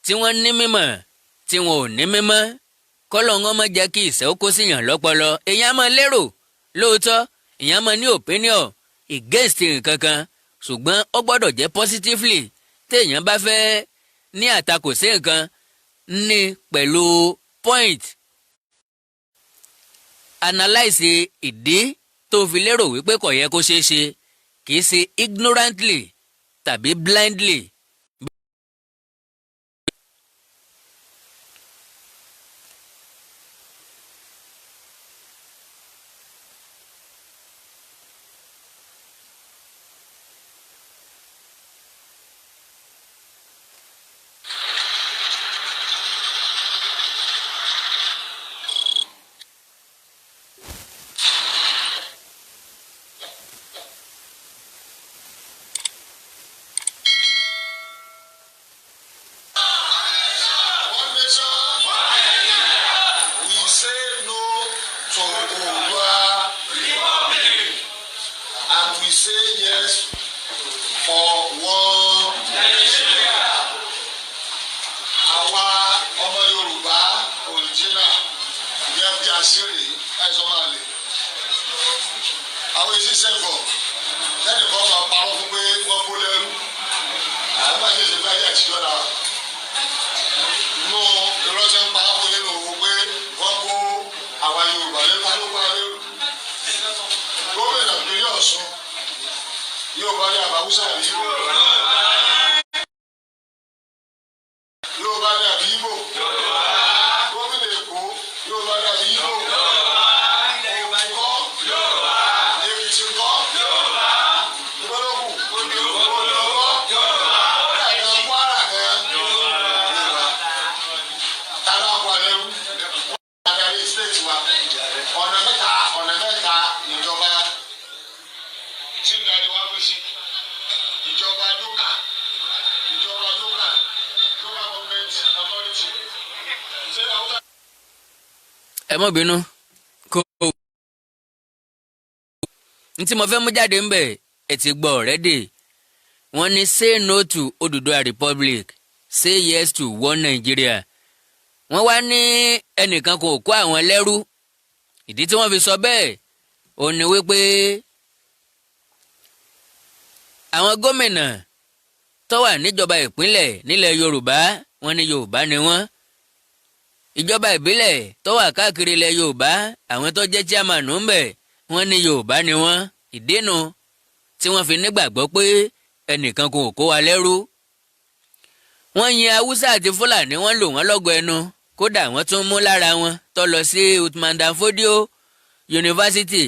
tí wọ́n ní mímọ̀, tí wọn ò ní mímọ̀, kọ́lọ̀ wọn má jẹ́ kí ìṣẹ́ ó kó síyàn lọ́pọlọ. Èèyàn máa lérò lóòótọ́, èèyàn máa ní opinion against nǹkan kan, ṣùgbọ́n ó gbọ́dọ̀ jẹ́ positively. Téèyàn bá fẹ́ ní àtakò sí nǹkan ní pẹ̀lú point, analyse ìdí tó fi lérò wípé kò yẹ kó ṣeé ṣe, kì í ṣe ignorantly tàbí blindly. One nation. We say no to Oodua Republic. And we say yes for one Nigeria. Àwa ọmọ Yorùbá original ìyẹn bí a ṣe rèé láìsọ máa lè. Àwọn èsì sẹ́gọ̀ lẹ́nìkan máa parọ́ fún pé wọ́n kó lẹ́rú. Àwọn máa ṣe ṣe báyìí àtijọ́ náà inú ìrọsẹ̀ ń pa fún nínú owó pé wọ́n kó àwa Yorùbá lẹ́ta ló pa lérò. Gómìnà ìpínlẹ̀ Ọ̀ṣun, Yorùbá ní àbáwúsá àbí Ìgbò? Yorùbá ní àbí Ìgbò? Gómìnà Èkó, Yorùbá ní àbí Tí ń darí wá pín sí ìjọba local, ìjọba local, local government authority. Ṣé Haúsá Ẹ mọ́ bínú kó n tí mo fẹ́ mú jáde ńbẹ̀, ẹ ti gbọ́ already. Wọ́n ní say no to Odùduwà Republic, say yes to one Nigeria. Wọ́n wá ní ẹnìkan kò kó àwọn lẹ́rú. Ìdí tí wọ́n fi sọ bẹ́ẹ̀ ò ní wípé àwọn gómìnà tó wà níjọba ìpínlẹ̀ nílẹ̀ Yorùbá, wọ́n ní Yorùbá ni wọ́n. Ìjọba ìbílẹ̀ tó wà káàkiri ilẹ̀ Yorùbá, àwọn tó jẹ́ chairman ń bẹ̀, wọ́n ní Yorùbá ni wọ́n. Ìdínú tí wọ́n fi nígbàgbọ́ pé ẹnìkan kò kó wa lẹ́rú. Wọ́n yin Haúsá àti Fúlàní, wọ́n lò wọ́n lọ́gọ ẹnu. Kódà wọ́n tún mú lára wọn tó lọ sí Uthman Dan Fodio University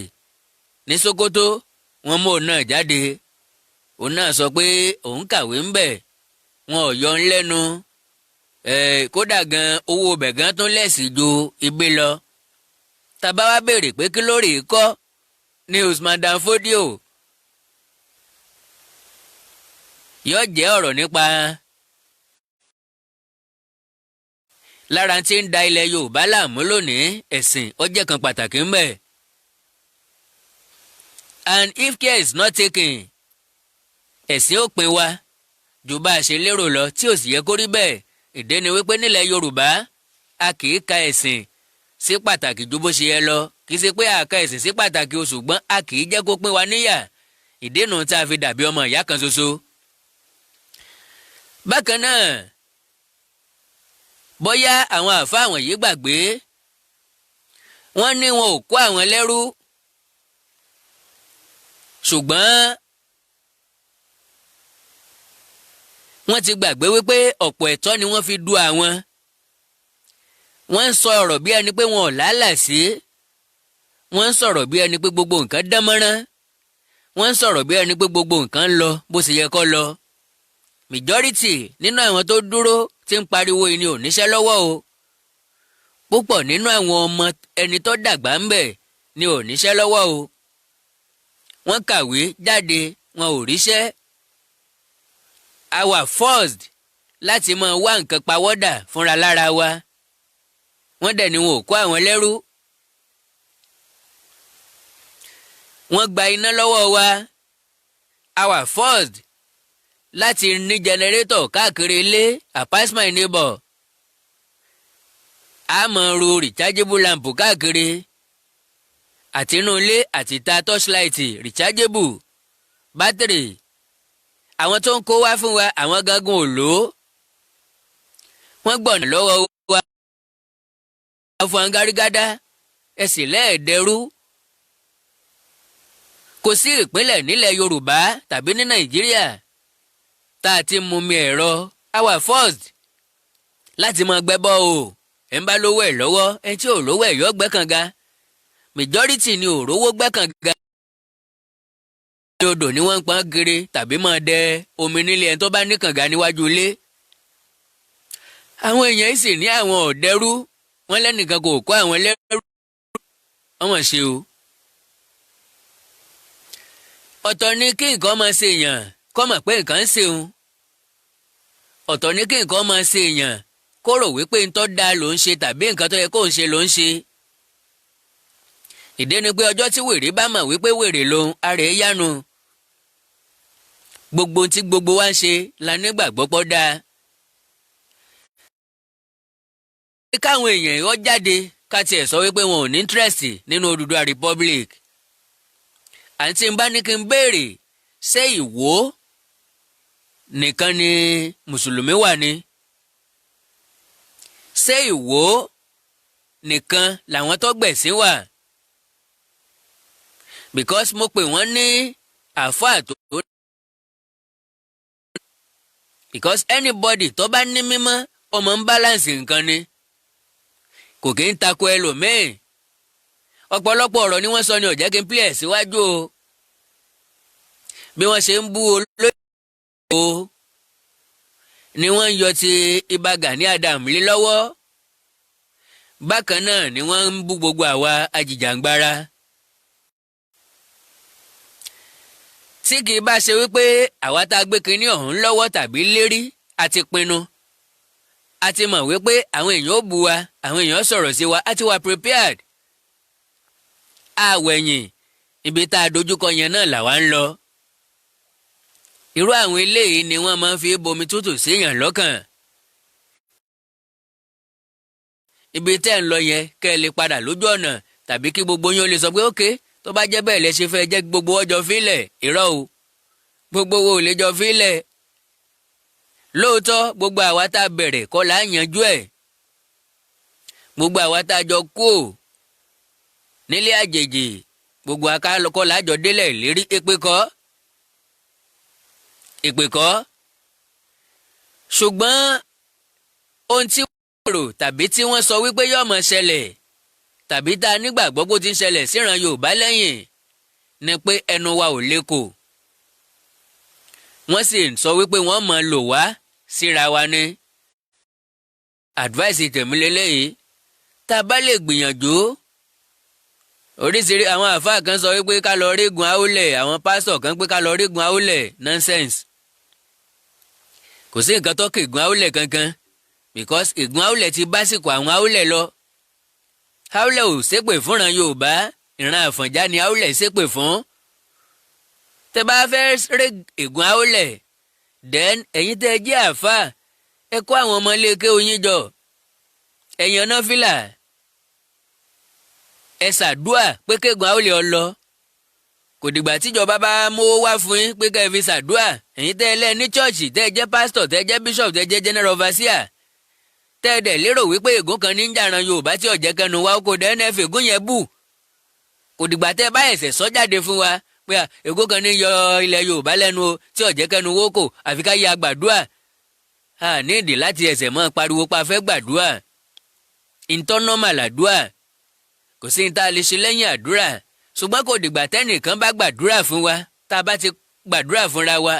ní Sokoto. Wọ́n mú òun náà jáde, òun náà sọ pé òun kàwé ń bẹ̀, wọn ò yọ ń lẹ́nu. Kódà gan owó ibẹ̀ gan tún lẹ̀sì ju ibé lọ. Tàbá wá béèrè pé kí lórí kọ́ ní Usman Dan Fodio, yóò jẹ́ ọ̀rọ̀ nípa lára tí ń da ilẹ̀ Yorùbá láàmú lónìí. Ẹ̀sìn ó jẹ́ kan pàtàkì ń bẹ̀. And if care is not taken, ẹ̀sìn ó pín wa ju bá a ṣe lérò lọ, tí ò sì yẹ kó rí bẹ́ẹ̀. Ìdí ni wípé nílẹ̀ Yorùbá, a kì í ka ẹ̀sìn sí pàtàkì ju bó ṣe yẹ lọ. Kì í ṣe pé a ka ẹ̀sìn sí pàtàkì o, ṣùgbọ́n a kì í jẹ́ kó pín wa níyà. Ìdí nu tá a fi dàbí ọmọ ìyá kan ṣoṣo. Bákan náà, bóyá àwọn àáfàá wọ̀nyí gbàgbé, wọ́n ní wọn ò kó àwọn lẹ́rú, ṣùgbọ́n wọ́n ti gbàgbé wípé ọ̀pọ̀ ẹ̀tọ́ ni wọ́n fi du àwọn. Wọ́n ń sọ ọ̀rọ̀ bí ẹni pé wọn ò lálàsí. Wọ́n ń sọ̀rọ̀ bí ẹni pé gbogbo nǹkan dán mọ́rán. Wọ́n ń sọ̀rọ̀ bí ẹni pé gbogbo nǹkan ń lọ bó ṣe yẹ kó lọ. Majority nínú àwọn tó dúró tí ń pariwo yìí ni ò níṣẹ́ lọ́wọ́ o. Púpọ̀ nínú àwọn ọmọ ẹni tó dàgbà ń bẹ̀ ni ò níṣẹ́ lọ́wọ́ o. Wọ́n kàwé jáde, wọn ò ríṣẹ́. A wà forced láti máa wá nǹkan pawọ́dà fúnra lára wa. Wọ́n dẹ̀ ni wọn ò kó àwọn lẹ́rú. Wọ́n gba iná lọ́wọ́ wa. A wà forced láti ní generator káàkiri ilé. I pass my neighbor, a máa ro rechargeable lamp káàkiri àtinú ilé àti ta, torchlight rechargeable battery. Àwọn tó ń kó wá fún wa, àwọn gangan ò lò ó. Wọ́n gbọ̀nà lọ́wọ́ wa fún angárígádá ẹ̀sìn lẹ́ẹ̀dẹ́rú. Kò sí ìpínlẹ̀ nílẹ̀ Yorùbá tàbí ní Nàìjíríà tá a ti mumi ẹ̀rọ. Our first láti máa gbẹ́bọ́ o. Ẹ̀ ń bá lówó ẹ̀ lọ́wọ́, ẹ̀ tí ò lówó ẹ̀ yọ gbẹ́kànga. Majority ni ò rówó gbẹ́kànga. Ní odò ni wọ́n ń pọ́n kiri tàbí máa dẹ omi nílé ẹni tó bá ní kànga níwájú ilé. Àwọn èèyàn sì ní àwọn ọ̀dẹ́rú, wọ́n lẹ́nìkan kò kó àwọn lẹ́rú. Wọ́n mọ̀ ṣe o. Ọ̀tọ̀ ni kí nǹkan máa ṣe èèyàn kó mọ̀ pé nǹkan ń ṣe òun. Ọ̀tọ̀ ni kí nǹkan máa ṣe èèyàn kó rò wípé ń tó dáa ló ń ṣe tàbí nǹkan tó yẹ kó ń ṣe ló ń ṣe. Ìdí ni pé ọjọ́ tí wèrè bá mọ̀ wípé wèrè lòun, ara ẹ̀ yánu. Gbogbo tí gbogbo wa ń ṣe la nígbàgbọ́ pọ́ dáa. Káwọn èèyàn yọ jáde ká tiẹ̀ sọ wípé wọn ò ní interest nínú Odùduwà Republic. Àǹtí ń bá ní kí n béèrè, ṣé Ìwó nìkan ni mùsùlùmí wà ní? Ṣé Ìwó nìkan làwọn tó gbẹ̀sìn wà? Because mo pè wọ́n ní àáfàá tó, because anybody tó bá ní mímọ́, ọmọ ń balance nǹkan ni, kò kí ń tako ẹlòmíì. Ọ̀pọ̀lọpọ̀ ọ̀rọ̀ ni wọ́n sọ ní ó jẹ́ kí n play ẹ̀ síwájú o. Bí wọ́n ṣe ń bú olóyè o ni wọ́n ń yọ ti Ìbà Gani Adams lé lọ́wọ́. Bákan náà ni wọ́n ń bú gbogbo àwa ajìjàǹgbara. Tí kì í bá ṣe wípé àwa tá a gbé kinní ọ̀hún lọ́wọ́ tàbí lérí àti pinnu, a ti mọ̀ wípé àwọn èèyàn ó bu wa, àwọn èèyàn sọ̀rọ̀ sí wa, a ti wà prepared. Àwẹ̀yìn ibi tá a dojúkọ yẹn náà làwa ń lọ. Irú àwọn eléyìí ni wọ́n máa ń fi bomi tútù séèyàn lọ́kàn. Ibi tẹ́ ń lọ yẹn, kẹ́ ẹ lè padà lójú ọ̀nà tàbí kí gbogbo yín ó lè sọ pé, "OK, tó bá jẹ́ bẹ́ẹ̀ lẹ ṣe fẹ́ jẹ́ gbogbo ọjọ́ fílẹ̀." Irọ́ o, gbogbo wo ò lè jọ fílẹ̀. Lóòótọ́, gbogbo àwa tá a bẹ̀rẹ̀ kọ́ là á yanjú ẹ̀. Gbogbo àwa tá a jọ kú ò nílé àjèjì, gbogbo akálọ́kọ́ là á jọ délẹ̀ lérí. Èpè kọ́, èpè kọ́. Ṣùgbọ́n ohun tí wọ́n rò tàbí tí wọ́n sọ wípé yóò máa ṣẹlẹ̀ tàbí tá a nígbàgbọ́ pé ó ti ń ṣẹlẹ̀ síran Yorùbá lẹ́yìn ni pé ẹnu wa ò lékò. Wọ́n sì sọ wípé wọ́n máa lò wá síra wa ní. Advice tèmi lélẹ́yìí: tá a bá lè gbìyànjú oríṣiríṣi, àwọn àáfàá kan sọ wípé ká lọ rígun áúlẹ̀, àwọn pásítọ̀ kan pé ká lọ rígun áúlẹ̀. Nonsense! Kò sí nǹkan tó kè gun áúlẹ̀ kankan, because ìgun áúlẹ̀ ti básìkò àwọn áúlẹ̀ lọ. Áúlẹ̀ ò ṣépè fúnran Yorùbá, ìran Àfọ̀njá ni áúlẹ̀ ṣépè fún. Tẹ́ bá fẹ́ rí ìgun áúlẹ̀, then ẹ̀yin tẹ́ ẹ jẹ́ àáfàá, ẹ kó àwọn ọmọ ilé kéwú yín jọ, ẹ̀yàn náà fìlà, ẹ ṣàdúà pé kégun áúlẹ̀ ọ lọ. Kò dìgbà tíjọba bá mówó wá fún yín pé ká ẹ fi ṣàdúà. Ẹ̀yin tẹ́ ẹ lẹ́ ní church, tẹ́ ẹ jẹ́ pásítọ̀, tẹ́ ẹ jẹ́ bishop, tẹ́ ẹ jẹ́ general overseer, tẹ́ ẹ dẹ̀ lérò wípé ègún kan ní ń jàran Yorùbá tí ọ̀jẹ̀ kẹnu wa kò dẹ́ ẹ́ fi ègún yẹn bù. Kò dìgbà tẹ́ ẹ bá ẹ̀sẹ̀ sọ jáde fún wa pé ègún kan ní yọ ilẹ̀ Yorùbá lẹ́nu o tí ọ̀jẹ̀ kẹnu wó kò, àfi ká yá gbàdúà. A ní ìdí láti ẹsẹ̀ mọ́ pariwo pa fẹ́ gbàdúà. Ìtọ́nọ́mà làdúà, kò sí ní tá a lè ṣe lẹ́yìn àdúrà. Ṣùgbọ́n kò dìgbà tẹ́nìkan bá gbàdúrà fún wa. Tá a bá ti gbàdúrà fúnra wa,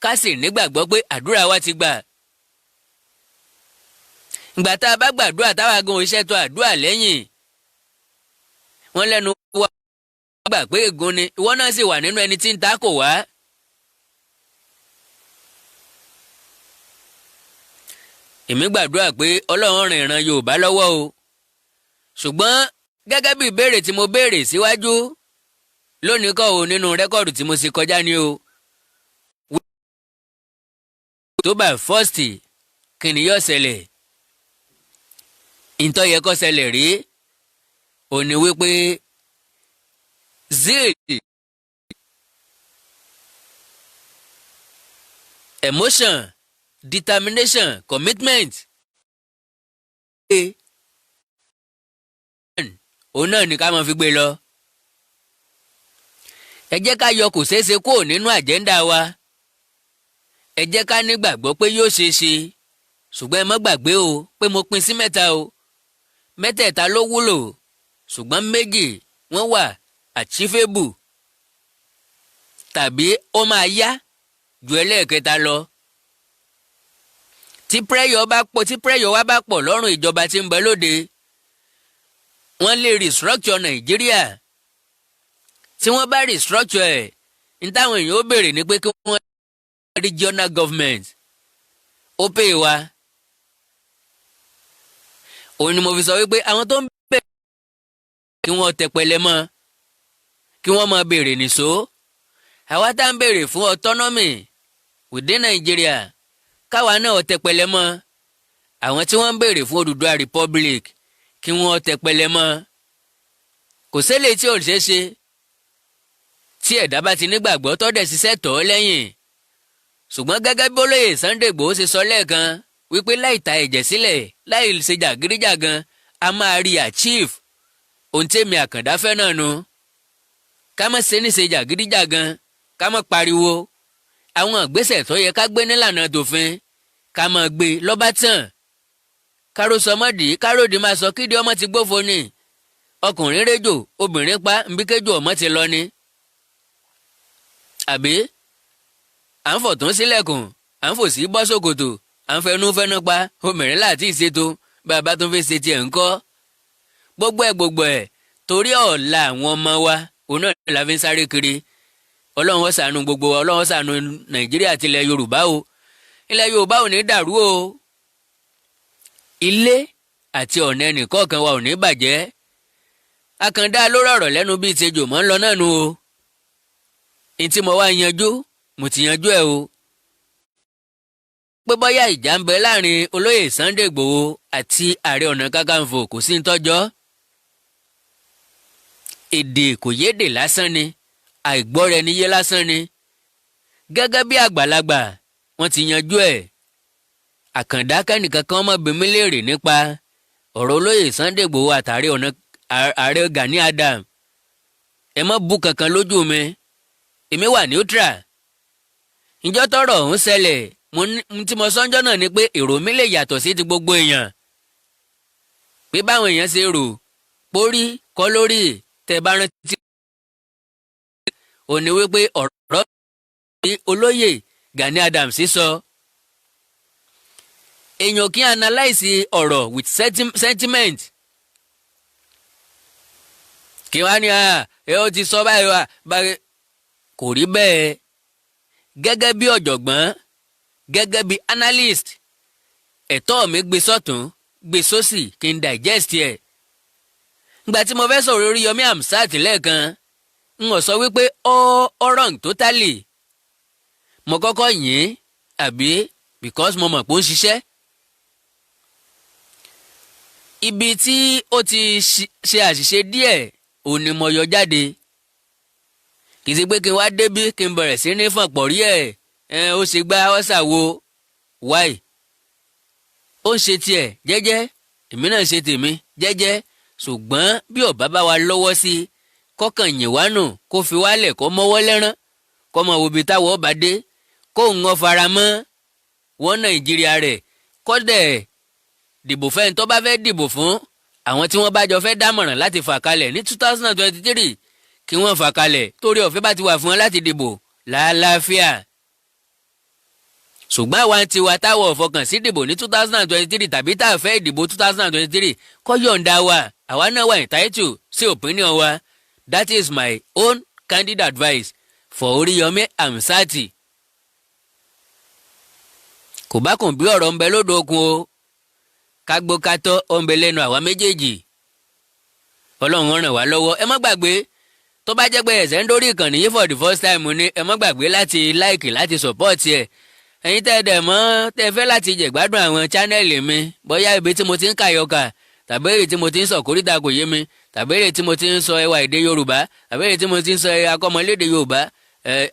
ká sì nígbàgbọ́ pé àdúrà wa ti gbà. Ìgbà tá a bá gbàdúrà, táwa gan iṣẹ́ tó àdúrà lẹ́yìn, wọ́n lẹ́nu wa gbà pé ègún ni, ìwọ náà sì wà nínú ẹni tí ń ta kò wá. Èmi gbàdúrà pé Ọlọ́run rìn ìran Yorùbá lọ́wọ́ o. Ṣùgbọ́n gẹ́gẹ́ bí ìbéèrè tí mo béèrè síwájú lónìí kọ́ o, nínú record tí mo ṣe kọjá ní o, October 1st, kí ni yóò ṣẹlẹ̀? Ìtọ́ yẹ kó ṣẹlẹ̀ rí òní wípé zeal, emotion, determination, commitment, òun náà ní ká máa fi gbé lọ. Ẹ jẹ́ ká yọ kò ṣeé ṣe kúrò nínú agenda wa. Ẹ jẹ́ ká nígbàgbọ́ pé yóò ṣeé ṣe. Ṣùgbọ́n ẹ má gbàgbé o pé mo pín sí mẹ́ta o. Mẹ́tẹ̀ẹ̀ta ló wúlò, ṣùgbọ́n méjì wọ́n wà achievable tàbí ó máa yá ju ẹlẹ́ẹ̀kẹta lọ. Tí pressure bá pọ̀, tí pressure wa bá pọ̀ lọ́rùn ìjọba tí ń bẹ lóde, wọ́n lè restructure Nàìjíríà. Tí wọ́n bá restructure ẹ̀, ní táwọn èèyàn ó béèrè ni pé kí wọ́n regional government ó pè wá. Òun ni mo fi sọ wípé àwọn tó ń bẹ̀rẹ̀, kí wọ́n tẹpẹlẹ mọ́, kí wọ́n máa béèrè nìṣó. Àwa tá ń béèrè fún autonomy within Nigeria, káwa náà tẹpẹlẹ mọ́. Àwọn tí wọ́n ń béèrè fún Odùduwà Republic, kí wọ́n tẹpẹlẹ mọ́. Kò sẹ́lẹ̀ tí ò ṣeé ṣe tí ẹ̀dá bá ti nígbàgbọ́ tọ́dẹ̀ ṣiṣẹ́ tọ̀ ọ́ lẹ́yìn. Ṣùgbọ́n gẹ́gẹ́ bí olóyè Sunday Igboho ṣe sọ lẹ́ẹ̀kan wípé láì ta ẹ̀jẹ̀ sílẹ̀, láì ṣe jàgídíjàgan, a máa rí achieve ohun tèmi Àkàndá fẹ́ náà nu. Ká má ṣe ní ṣe jàgídíjàgan, ká má pariwo. Àwọn ìgbésẹ̀ tó yẹ ká gbé nílànà tòfin, ká máa gbé lọ́ba tán. Káró sọmọdì, káròdì máa sọ kídi ọmọ ti gbófo ni. Ọkùnrin réjò, obìnrin pa nbíkéjò, ọmọ ti lọ ni. Àbí à ń fọ̀tún sílẹ̀kùn, à ń fòsí bọ́ sòkòtò, à ń fẹnu fẹnu pa obìnrin láti ìṣètò bàbá tó fi ṣe tiẹ̀ ń kọ́. Gbogbo ẹ̀ gbogbo ẹ̀, torí ọ̀la àwọn ọmọ wa, òun náà la fi ń sáré kiri. Ọlọ́run ó ṣàánú gbogbo wa, Ọlọ́run ó ṣàánú Nàìjíríà àti ilẹ̀ Yorùbá o. Ilẹ̀ Yorùbá ò ní dàrú o, ilé àti ọ̀nà ẹnìkọ̀ọ̀kan wa ò ní bàjẹ́. Àkàndá ló rọ̀rọ̀ lẹ́nu bíi tejò mọ́ ń lọ náà nu o. Ní tí mo wá yanjú, mo ti yanjú ẹ̀ o, pé bóyá ìjà ń bẹ láàrin olóyè Sunday Igboho àti Ààrẹ Ọ̀nà Kakanfò, kò sí ń tọ́jọ́. Èdè kò yédè lásán ni, àìgbọ́ra ẹni yé lásán ni. Gẹ́gẹ́ bí àgbàlagbà, wọ́n ti yanjú ẹ̀. Àkàndá, kẹ́nìkan kan má bi mí léèrè nípa ọ̀rọ̀ olóyè Sunday Igboho àtàrí ọ̀nà ààrẹ Gani Adams. Ẹ má bú kankan lójú mi, èmi wà neutral. Ìjọ tọ́rọ̀ ọ̀hún ṣẹlẹ̀, mo ní tí mo sọ́njọ́ náà ni pé èrò mi lè yàtọ̀ sí ti gbogbo èèyàn, pé báwọn èèyàn ṣe rò pórí kọ́ lórí. Tẹ́ bá rántí, òní wípé ọ̀rọ̀ tí olóyè Gani Adams sọ, èèyàn kì í analyse ọ̀rọ̀ with sentiment. Kí wàá ní ẹ ó ti sọ báyìí wá báyìí, kò rí bẹ́ẹ̀. Gẹ́gẹ́ bí ọ̀jọ̀gbọ́n, gẹ́gẹ́ bí analyst, ẹ̀tọ́ mi gbé sọ́tún, gbé sósì, kí n digest ẹ̀. Ngbà tí mo fẹ́ sọ̀rọ̀ Oríyọmí Hamzat lẹ́ẹ̀kan, n ò sọ wípé ó wrong totally. Mo kọ́kọ́ yìn àbí, because mo mọ̀ pé ó ń ṣiṣẹ́. Ibi tí ó ti ṣe àṣìṣe díẹ̀ ò ní mo yọ jáde. Kì í ṣe pé kí n wá débí kí n bẹ̀rẹ̀ sí ní fọ̀n rí ẹ̀ ẹ̀ ó ṣe gbá ọ́sàwo wáì. Ó ń ṣe tiẹ̀ jẹ́jẹ́, èmi náà ṣe tèmi jẹ́jẹ́. Ṣùgbọ́n bí ọba bá wa lọ́wọ́ sí i, kọ́kàn yìn wá nù, kó fi wálẹ̀, kó mọ́wọ́ lẹ́rán, kó mọ wo ibi táwọ̀ ọba dé, kó ń wọ́n fara mọ́ wọ́n Nàìjíríà rẹ̀, kọ́dẹ̀ dìbò fẹ́ni tó bá fẹ́ dìbò fún, àwọn tí wọ́n bá jọ fẹ́ dámọ̀ràn láti fà kalẹ̀ ní 2023, kí wọ́n fà kalẹ̀, torí ọ̀fẹ́ bá ti wà fún wọn láti dìbò làálàáfíà. Ṣùgbọ́n àwa ń tiwa táwọ̀ fọkàn sí dìbò ní 2023 tàbí tá a fẹ́ ìdìbò 2023, kó yọ̀ǹda wa, àwa náà wà entitled sí opinion wa. That is my own candid advice for Oríyọmí Hamzat. Kò bá kùn bí ọ̀rọ̀ ń bẹ lódò okun o, kágbókátọ́ ó ń bẹ lẹ́nu àwa méjèèjì. Ọlọ́run ràn wá lọ́wọ́. Ẹ má gbàgbé, tó bá jẹ́ pé ẹ̀sẹ̀ ń dórí ìkànnì yìí for the first time ni, ẹ má gbàgbé láti like, láti support ẹ̀. Ẹ̀yin tẹ́ ẹ dẹ̀ mọ́ tẹ́ ẹ fẹ́ láti jẹ̀gbádùn àwọn channel mi, bóyá ibi tí mo ti ń kàyọkà, tàbí èyí tí mo ti ń sọ kórìíta kò yé mi, tàbí èyí tí mo ti ń sọ ẹwà èdè Yorùbá, tàbí èyí tí mo ti ń sọ akọ́mọlédè Yorùbá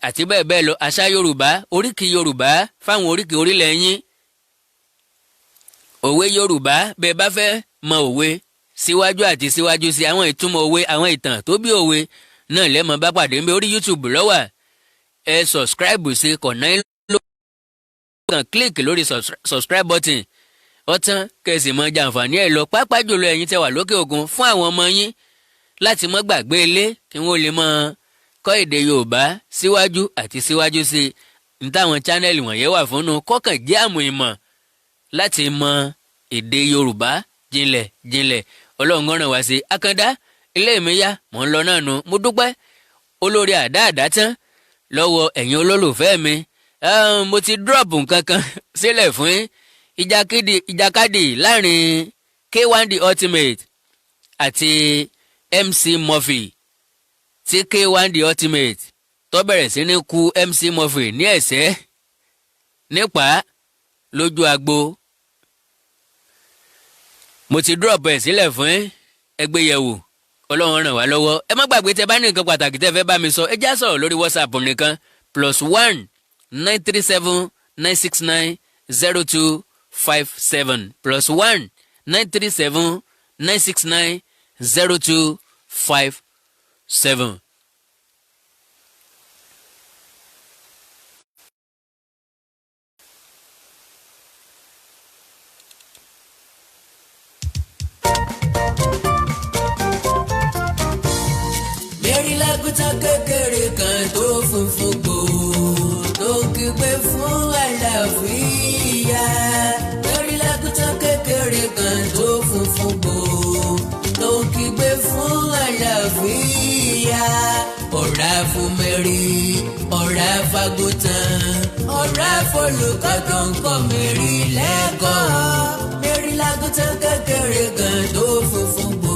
àti bẹ́ẹ̀ bẹ́ẹ̀ lọ, àṣà Yorùbá, oríkì Yorùbá fáwọn oríkì orílẹ̀ yín, òwe Yorùbá, bẹ́ẹ̀ bá fẹ́ mọ òwe síwájú àti síwájú sí, àwọn ìtumọ̀ òwe, àwọn ìtàn tó bí òwe náà lẹ́mọ̀ bá pàdé ń bẹ. Orí YouTube lọ́wà. Ẹ subscribe sí kọ̀nà ló kàn, click lórí subscribe button, ọ̀tán, kẹsì mọ jàǹfààní ẹ̀ lọ. Pàápàá jùlọ ẹ̀yin tẹ́ wà lókè òkun, fún àwọn ọmọ yín láti mọ́ gbàgbé ilé, kí wọ́n lè mọ kọ́ èdè Yorùbá síwájú àti síwájú sí i, ní táwọn channel wọ̀nyẹn wà fún nu, kọ́kàn jẹ́ àmù ìmọ̀ láti mọ èdè Yorùbá jinlẹ̀ jinlẹ̀. Ọlọ́run ràn wá sí. Akanda, ilé mi yá, mò ń lọ náà nu. Mo dúpẹ́ olórí àdáàdá tán lọ́wọ́ ẹ̀yin olólùfẹ́ mi. Mo ti drop nǹkan kan sílẹ̀ fún yín, ìjàkadì láàrin K1 The Ultimate àti MC Murphy, tí K1 The Ultimate tó bẹ̀rẹ̀ sí ní ku MC Murphy ní ẹ̀sẹ̀ nípa lójú agbo. Mo ti drop ẹ̀ sílẹ̀ fún ẹgbẹ́ yẹ̀wò. Ọlọ́run ràn wá lọ́wọ́. Ẹ má gbàgbé, tẹ bá ní nǹkan pàtàkì tẹ́ fẹ́ bá mi sọ, ẹ já sọ̀rọ̀ lórí WhatsApp nìkan, +1 937 969 0257, +1 937 969 0257. Mary lágùntàn kékeré kan tó funfun gbòò tó kígbe fún àlàáfíà. Mary lágùntàn kékeré kan tó funfun gbòò tó kígbe fún àlàáfíà. Ọ̀rẹ́. Ọ̀rá fún Mary, ọ̀rá fagùtàn, ọ̀rá fọlùkọ́ tó ń kọ́ Mary lẹ́kọ̀ọ́. Mary lágùtàn kékeré kan tó funfun gbò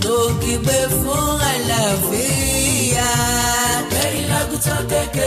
tó kígbe fún àlàáfíà. Mary lágùtàn kékeré.